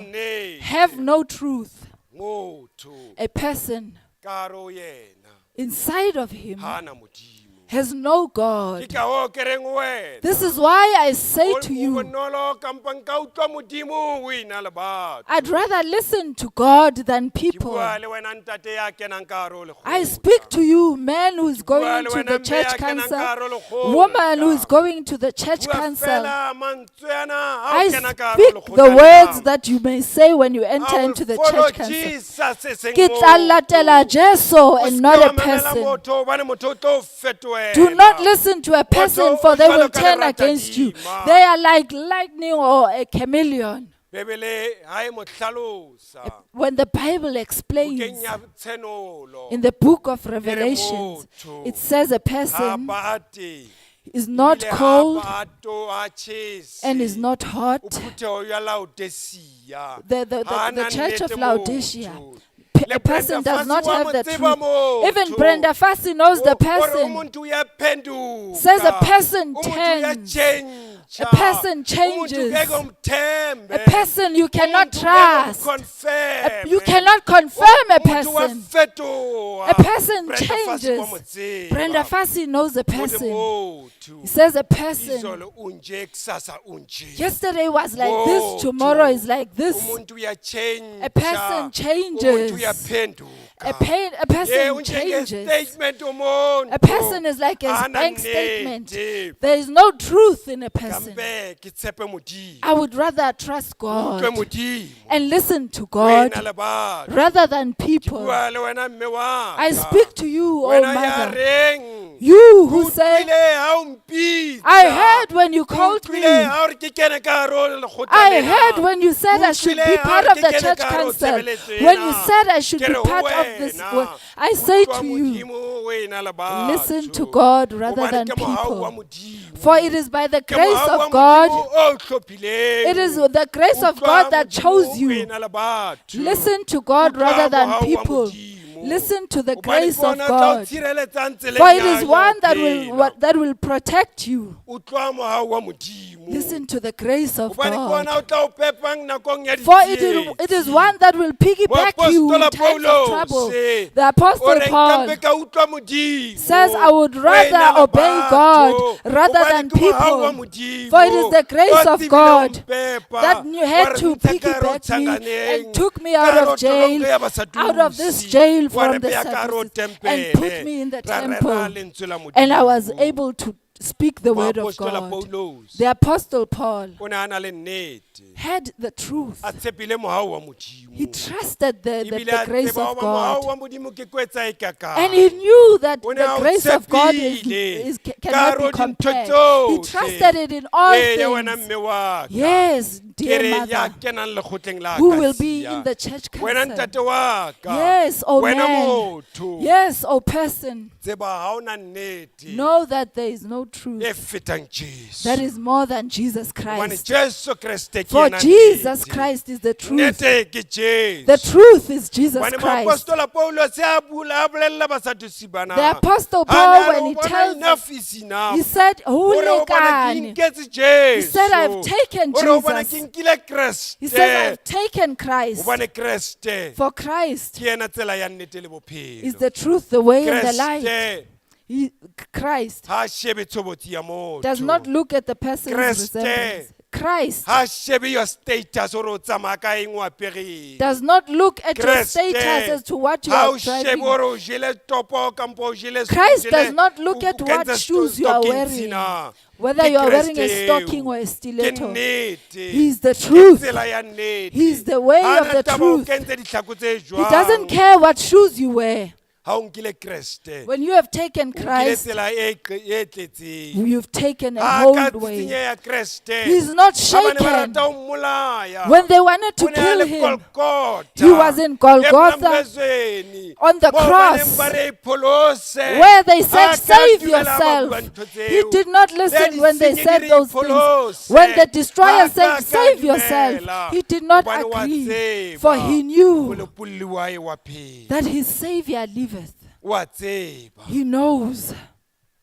have no truth. Motho A person ka hare ho yena inside of him ha ana Modimo. has no Ke God. ka hoo ke reng ho wena, This is why I say o to you, bonolo kampa nka utlwa Modimo ho ena le batho. I'd rather listen to God than Ke people. bua le wena ntate ya kenang ka hare ho lekgotla. I speak to you, man who is bua going le to wena the mme church ya kenang council, ka hare ho lekgotla. woman who is going to the church Bua council. fela mantswe ana ha o I kena ka hare ho speak lekgotla the words lena. that you may say when you I enter will into the follow church council. Jesus e seng Ke tla motho. latela Jesu O and seke not wa a mamela person. motho hobane motho o tlo o fetohela. Do not listen to a person, Motho for o they jwalo will ka turn lerata against you. dima. They are like lightning or a chameleon. Bebele ha e mo hlalosa. When the Bible Bukeng explains ya Tshenolo, in the book of Revelations, motho it says a ha person bate, is not ebile ha cold bato, ha tjhese. and is not hot. O phutheho ya Laodicea. The Ha the ana church of nnete Laodicea, motho. Le a person Brenda does Fassie not wa have mo the tseba truth. motho. Even Brenda Fassie knows the O- o re person. umuntu uyaphenduka. Says a person Umuntu turns. uyatshentsha. A person Umuntu changes. ngeke umthembe. A person you cannot Umuntu ngeke trust. umconfirme. You cannot confirm a Umuntu person. wafetoha. A person Brenda Fassie changes. wa mo tseba. Brenda Fassie knows a O re person. motho, He says a person. izolo unje kusasa unje. Yesterday was like this, Motho, tomorrow is like this. Umuntu uyatshentsha. A person changes. Umuntu uyaphenduka. A, pain, a Eh, person unjenge changes. statement umuntu. A person is like a Hana bank statement. nnete. There is no truth in a person. Kampe ke tshepe Modimo. I would rather trust Utlwe God Modimo. and listen to God Wena le batho. rather than people. Bua le wena mme wa I ka. speak to you, O Wena ya mother. reng. You who say, Utlwile ha o mpitsa. I heard when you called me. Utlwile ha o re ke kene ka hare ho lekgotla I lena. heard when you said I should be Utlwile ha part o re of ke the kene church ka hare ho council. tshebeletso When you ena. said I should Ke be re ho part of this, wena. work, I say Utlwa to you, Modimo o ena le batho. listen to God rather Hobane than ke mohau wa people. Modimo. For it is by the Ke grace mohau wa of God, Modimo o hlophileng. it is the grace of Utlwa God that Modimo chose o you. ena le batho. Listen to God Utlwa rather than mohau wa people. Modimo. Listen to the Hobane grace ke of ona o tla o God. tshireletsang tseleng For it ya is ya one that will bophelo. what, that will protect you. Utlwa mohau wa Modimo. Listen to the grace of Hobane ke God. ona o tla o pepang nakong ya For it is, it is ditsietsi. one that will piggyback you in Moapostola times of trouble. Paulose, The o Apostle re Paul nkampe ka utlwa Modimo. says, I would Wena rather le obey batho. God rather Hobane than ke mohau wa people. Modimo For it is the grace o of tsebileng God ho mpepa, that you had wa re to ntsha ka hare ho piggyback me and tjhankaneng, took me ka out hare ho of jail, tolongo ya basadusi, out of this jail wa re from the beya ka hare ho Sadducees, and tempele, put me in the ra rera temple. lentswe la And I was Modimo. able to speak the word of Moapostola God. Paulose The Apostle Paul o ne a na le nnete had the truth. a tshepile mohau wa He Modimo trusted the, the, ebile the a grace tseba of hoba mohau God. wa Modimo ke kwetsa e kakang. And he knew that O ne a the o grace of God is, tshepile is, ka cannot hare be ho dintho compared. He tsohle. trusted it in all Eya wena things. mme wa ka. Yes, Ke dear re ya mother, kenang lekgotleng la who will be Akasia. in the church Wena council. ntate wa ka. Yes, oh Wena man. motho. Yes, oh person. Tseba ha o na nnete Know that there is no truth e fetang Jesu. that is more than Jesus Hobane Christ. Jesu Kreste ke For yena Jesus nnete. Christ is the truth. Nnete ke Jesu. The truth is Jesus Hobane Christ. moapostola Paulose a bula a bolella basadusi bana. The Apostle A ne Paul, a re when o he bona tells enough is enough. He said, O re o bona ke Hulikani. nketse Jesu. He said, "I've taken O re o bona Jesus." ke nkile Kreste. He says, I've taken Christ. Hobane Kreste For Christ ke yena tsela ya nnete le bophelo. is the truth, the way, and the light. Kreste He, Christ ha a shebe tshobotsi ya motho. does not look at the person's Kreste. resemblance. Christ Ha a shebe your status hore o tsamaya ka eng o apereng. does not look at your Kreste status as to what you ha are o shebe driving. hore o jele topo kampo o jele Christ o jele- does not look o- at o what kentse shoes you are stockings wearing, na. whether Ke you are wearing a Kreste stocking eo. or a Ke stiletto. nnete. He is the Ke truth. tsela ya nnete. He is the way Ha of na the taba o truth. kentse ditlhako tse He doesn't jwang. care what shoes you wear. Ha o nkile Kreste, When you have taken o nkile Christ, tsela e qe- e tletseng. you've taken a Ha whole ka way. tsitsinya ya Kreste. He's not Ha ba ne ba shaken. rata ho mmolaya. When they wanted to O ne a kill le him, Golgotha. he was in Golgotha, Emnamlezweni. on the Moo ba neng cross, ba re ipholose. where they said, Ha ka Save dumela ha ba yourself. bua ntho He tseo. did not Le listen when they disenyi said di re those things. ipholose. When the destroyer Ha ka said, ka Save yourself, dumela. he did not Hobane wa agree, tseba. for he knew Molopolli wa hae wa phela. that his Savior liveth. Wa tseba He knows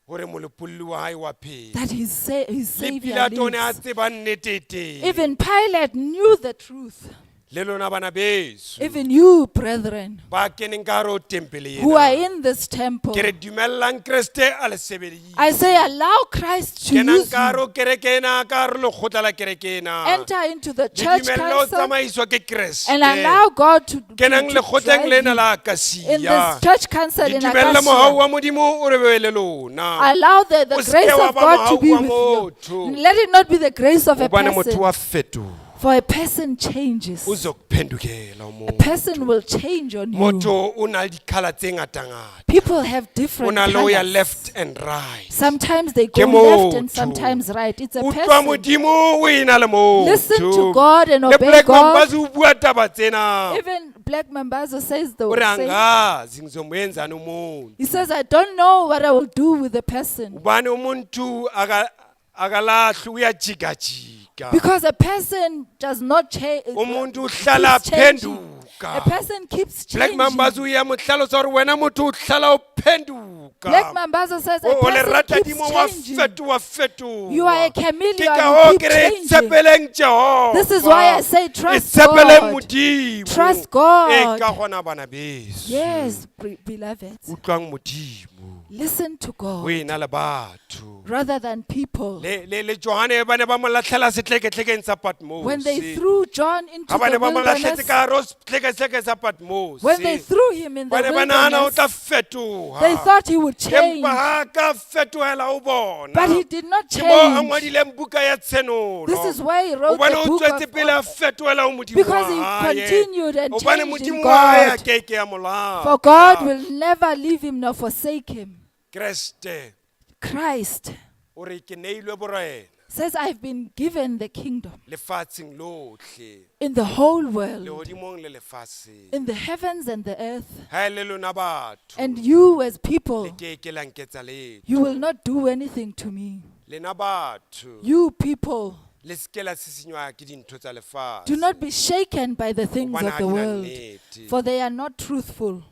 hore molopolli wa hae wa phela. that his, sa- his Le Savior Pilato o ne a lives. tseba nnete teng. Even Pilate knew the truth. Le lona bana beso Even you, brethren, ba keneng ka hare ho tempele who are ena. in this temple, Ke re dumellang Kreste a le sebedise. I say, allow Christ to Kenang use ka hare you. ho kereke ena, ka hare ho lekgotla la kereke ena. Enter into the Le church dumelle ho council tsamaiswa ke Kreste. and allow God to, to, Kenang to lekgotleng drive lena you. la in Akasia. this church council Le in dumelle mohau Acacia. wa Modimo o re be le lona. Allow the, the O se grace ke wa of ba God to mohau be wa with motho. you. Let it not be the grace of a Hobane motho person, wa fetoha. for a person changes. Uzokuphendukela A umuntu. person will change on you. Motho o na le dikhala tse ngatangata. People have O different na le ho ya colors. left and right. Sometimes they Ke go left and motho. sometimes right. It's a Utlwa person. Modimo o ena le motho. Listen to God and Le obey Black God. Mambazo o bua taba tsena. Even Black Mambazo says the O re same. angazi ngizomuenzani umuntu. He says, I don't know what I will do with the person. Ubani umuntu aka- akalahlwi uyajikajika. Because a person does not change. Umuntu uhlala phenduka. A person keeps Black changing. Mambazo o ya mo hlalosa gore wena motho o hlala o phenduka. Black Mambazo says a O o person lerata keeps dimo wa changing. fetoha fetoha. You are a chameleon, Ke ka you hoo keep ke re changing. tshepeleng Jehova. This is why I say trust Itshepeleng God. Modimo. Trust God. E ka gona bana beso. Yes, beloved. Utlwang Modimo. Listen to O God ena le batho. rather than people. Le le le Johane ba ne ba mo latlhela sehlekehlekeng sa Patmos. When they threw John into Ha ba ne the ba mo latlhetse wilderness, ka hare ho sehlekehleke sa Patmos. when they threw him in Ba the ne ba nahana o wilderness, tla fetoha. they thought he would change, Empa ha a ka fetohela ho bona. but he did not Ke moo a change. ngwadileng buka ya Tshenolo. This is why he wrote Hobane the o book tswetse of, pele a fetohela ho Modimo because he wa hae. continued and Hobane changed in Modimo wa hae a God. ke ke a mo lahla. For God will never leave him nor forsake him. Kreste Christ o re ke neilwe borena says, I've been given the kingdom lefatsheng lohle, in the whole world, lehodimong le lefatsheng. in the heavens and the earth. Ha e le lona batho, And you, as le people, ke ke la nketsa letho. you will not do anything to me. Lena batho, You people, le se ke la sisinywa ke dintho tsa lefatshe. do not be shaken by the things Hobane of ha the di na world, nnete. for they are not truthful.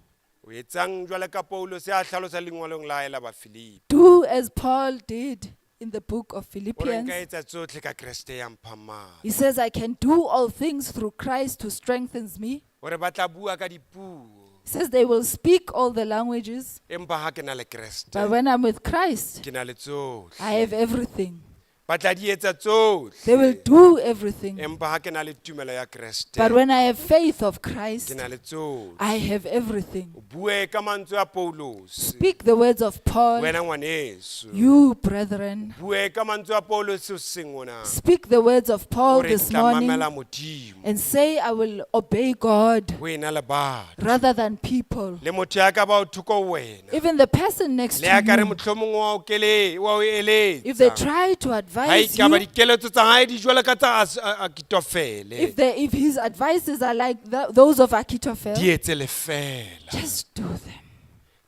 O etsang jwale ka Paulus a hlalosa lengolong la hae la Bafilipi. Do as Paul did in the book of O re nka Philippians. etsa tsohle ka Kreste ya mphang matla. He says, I can do all things through Christ who strengthens me. O re ba tla bua ka dipuo, He says, they will speak all the languages, empa ha ke na le Kreste, but when I'm with Christ, ke na le tsohle. I have everything. Ba tla di etsa tsohle. They will do everything. Empa ha ke na le tumelo ya Kreste, But when I have faith of ke Christ, na le tsohle. I have everything. O bue ka mantswe a Paulus. Speak the words of Paul, Wena ngwaneso. you brethren. Bue ka mantswe a Paulus hoseng hona. Speak the words of Paul O re this tla morning mamela Modimo. and say, I will obey God Ho ena le batho. rather than people. Le motho ya ka ba o thoko ho wena. Even the person next Le ya ka re to you, mohlomong wa o kele, wa o if they eletsa. try to Ha advise ekaba you, dikeletso tsa hae di jwalo ka tsa As- A- Akitofele. if, they, if his advices are like those of Achitophel, Di etse lefeela. just do them.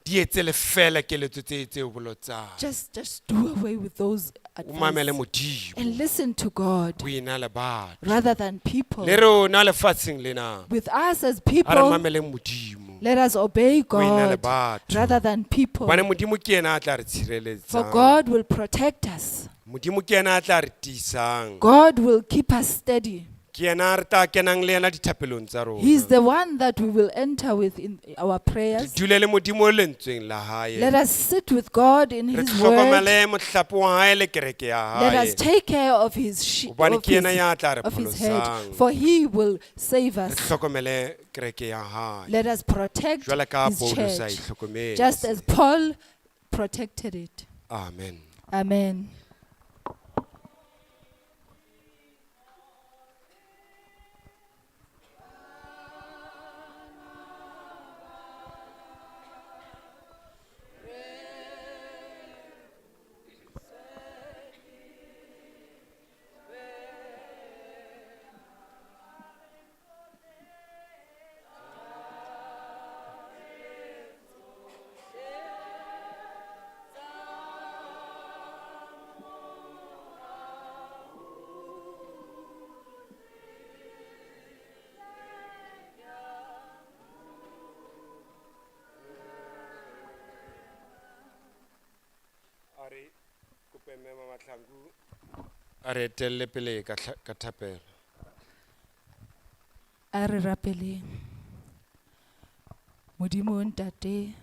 Di etse lefeela keletso tse tse o bolotsang. Just do away with those O mamele advice Modimo. and listen to God Ho ena le batho. rather than people. Le rona lefatsheng lena. With us as A re people, mameleng Modimo. let us obey Ho ena le God batho. rather than people. Hobane Modimo ke yena a tla re For tshireletsang. God will protect us. Modimo ke yena a tla re tiisang. God will keep us steady. Ke yena re tla kenang le yena dithapelong tsa He's rona. the one that we will enter with in our Re prayers. dule le Modimo lentsweng la hae. Let us sit with God in Re His word. hlokomele mohlape wa hae le kereke ya Let hae. us take care of His sheep, Hobane of ke yena his, ya tla re of his head, pholosang. for He will save Re us. hlokomele kereke ya hae. Let us protect Jwale ka His Paulus a e church, hlokometse. just as Paul protected it. Amen. Amen. A re kope mme Mamahlangu a re etelle pele ka tlha- ka thapelo. A re rapeleng. Modimo Ntate,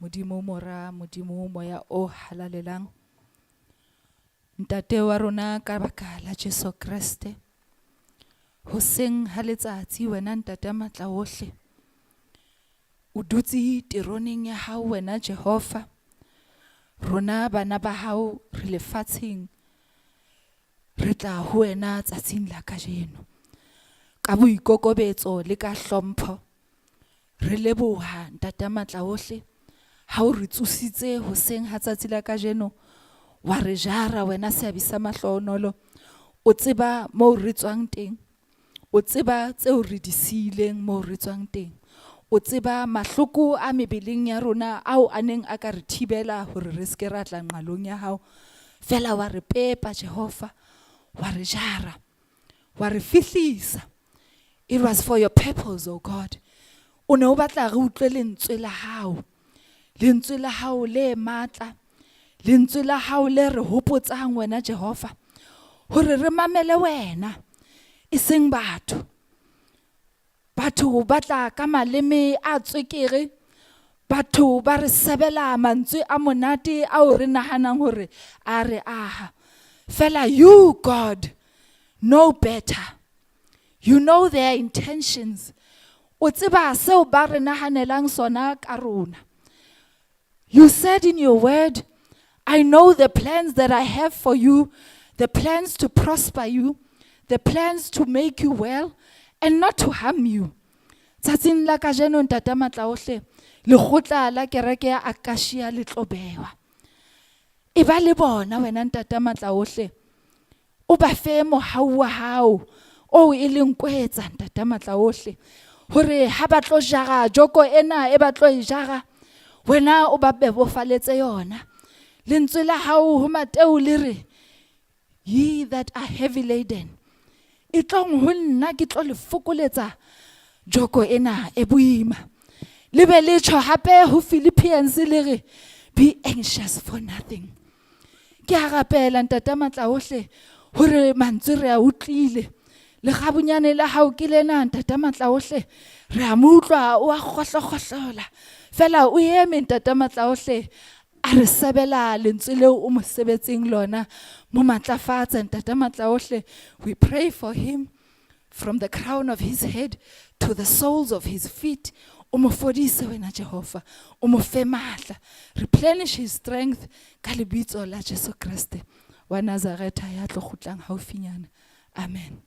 Modimo Mora, Modimo Moya o halalelang. Ntate wa rona ka baka la Jesu Kreste. Hoseng ha letsatsi wena Ntate a matla ohle. O dutse teroneng ya hao wena Jehova. Rona bana ba hao re lefatsheng. Re tla ho wena tsatsing la kajeno. Ka boikokobetso le ka hlompho. Re leboha Ntate a matla ohle ha o re tsositse hoseng ha tsatsi la kajeno wa re jara wena seabi sa mahlohonolo. O tseba moo re tswang teng. O tseba tseo re di siileng moo re tswang teng. O tseba mahloko a mebeleng ya rona ao a neng a ka re thibela hore re seke ra tla nqalong ya hao. Fela wa re pepa Jehova, wa re jara, wa re fihlisa. It was for your purpose, oh God. O ne o batla re utlwe lentswe la hao. Lentswe la hao le matla. Lentswe la hao le re hopotsang wena Jehova hore re mamele wena e seng batho. Batho ba tla ka maleme a tswekere. Batho ba re sebela mantswe a monate ao re nahanang hore a re aha. Fela you God know better. You know their intentions. O tseba seo ba re nahanelang sona ka rona. You said in your word, I know the plans that I have for you, the plans to prosper you, the plans to make you well and not to harm you. Tsatsing la kajeno Ntate Matlaohle, lekgotla la kereke ya Akasia le tlo bewa. E ba le bona wena Ntate Matlaohle. O ba fe mohau wa hao oo e leng kwetsa Ntate Matlaohle. Hore ha ba tlo jara joko ena e ba tlo e jara, wena o ba bebofaletse yona. Lentswe la hao ho Mateo le re, ye that are heavy laden, e tlong ho nna ke tlo le fokoletsa joko ena e boima. Le be le tjho hape ho Philippians le re, be anxious for nothing. Ke a rapela Ntate Matlaohle hore mantswe re a utlwile. Lekgabunyane la hao ke lena Ntate Matlaohle, re a mo utlwa o a kgohlokgohlola. Fela o eme Ntate Matlaohle a re sebela lentswe leo o mo sebetseng lona. Mo matlafatse Ntate Matlaohle. We pray for him from the crown of his head to the soles of his feet. O mo fodise wena Jehova, o mo fe matla. Replenish his strength ka lebitso la Jesu Kriste wa Nazaretha ya tlo kgutlang haufinyana. Amen.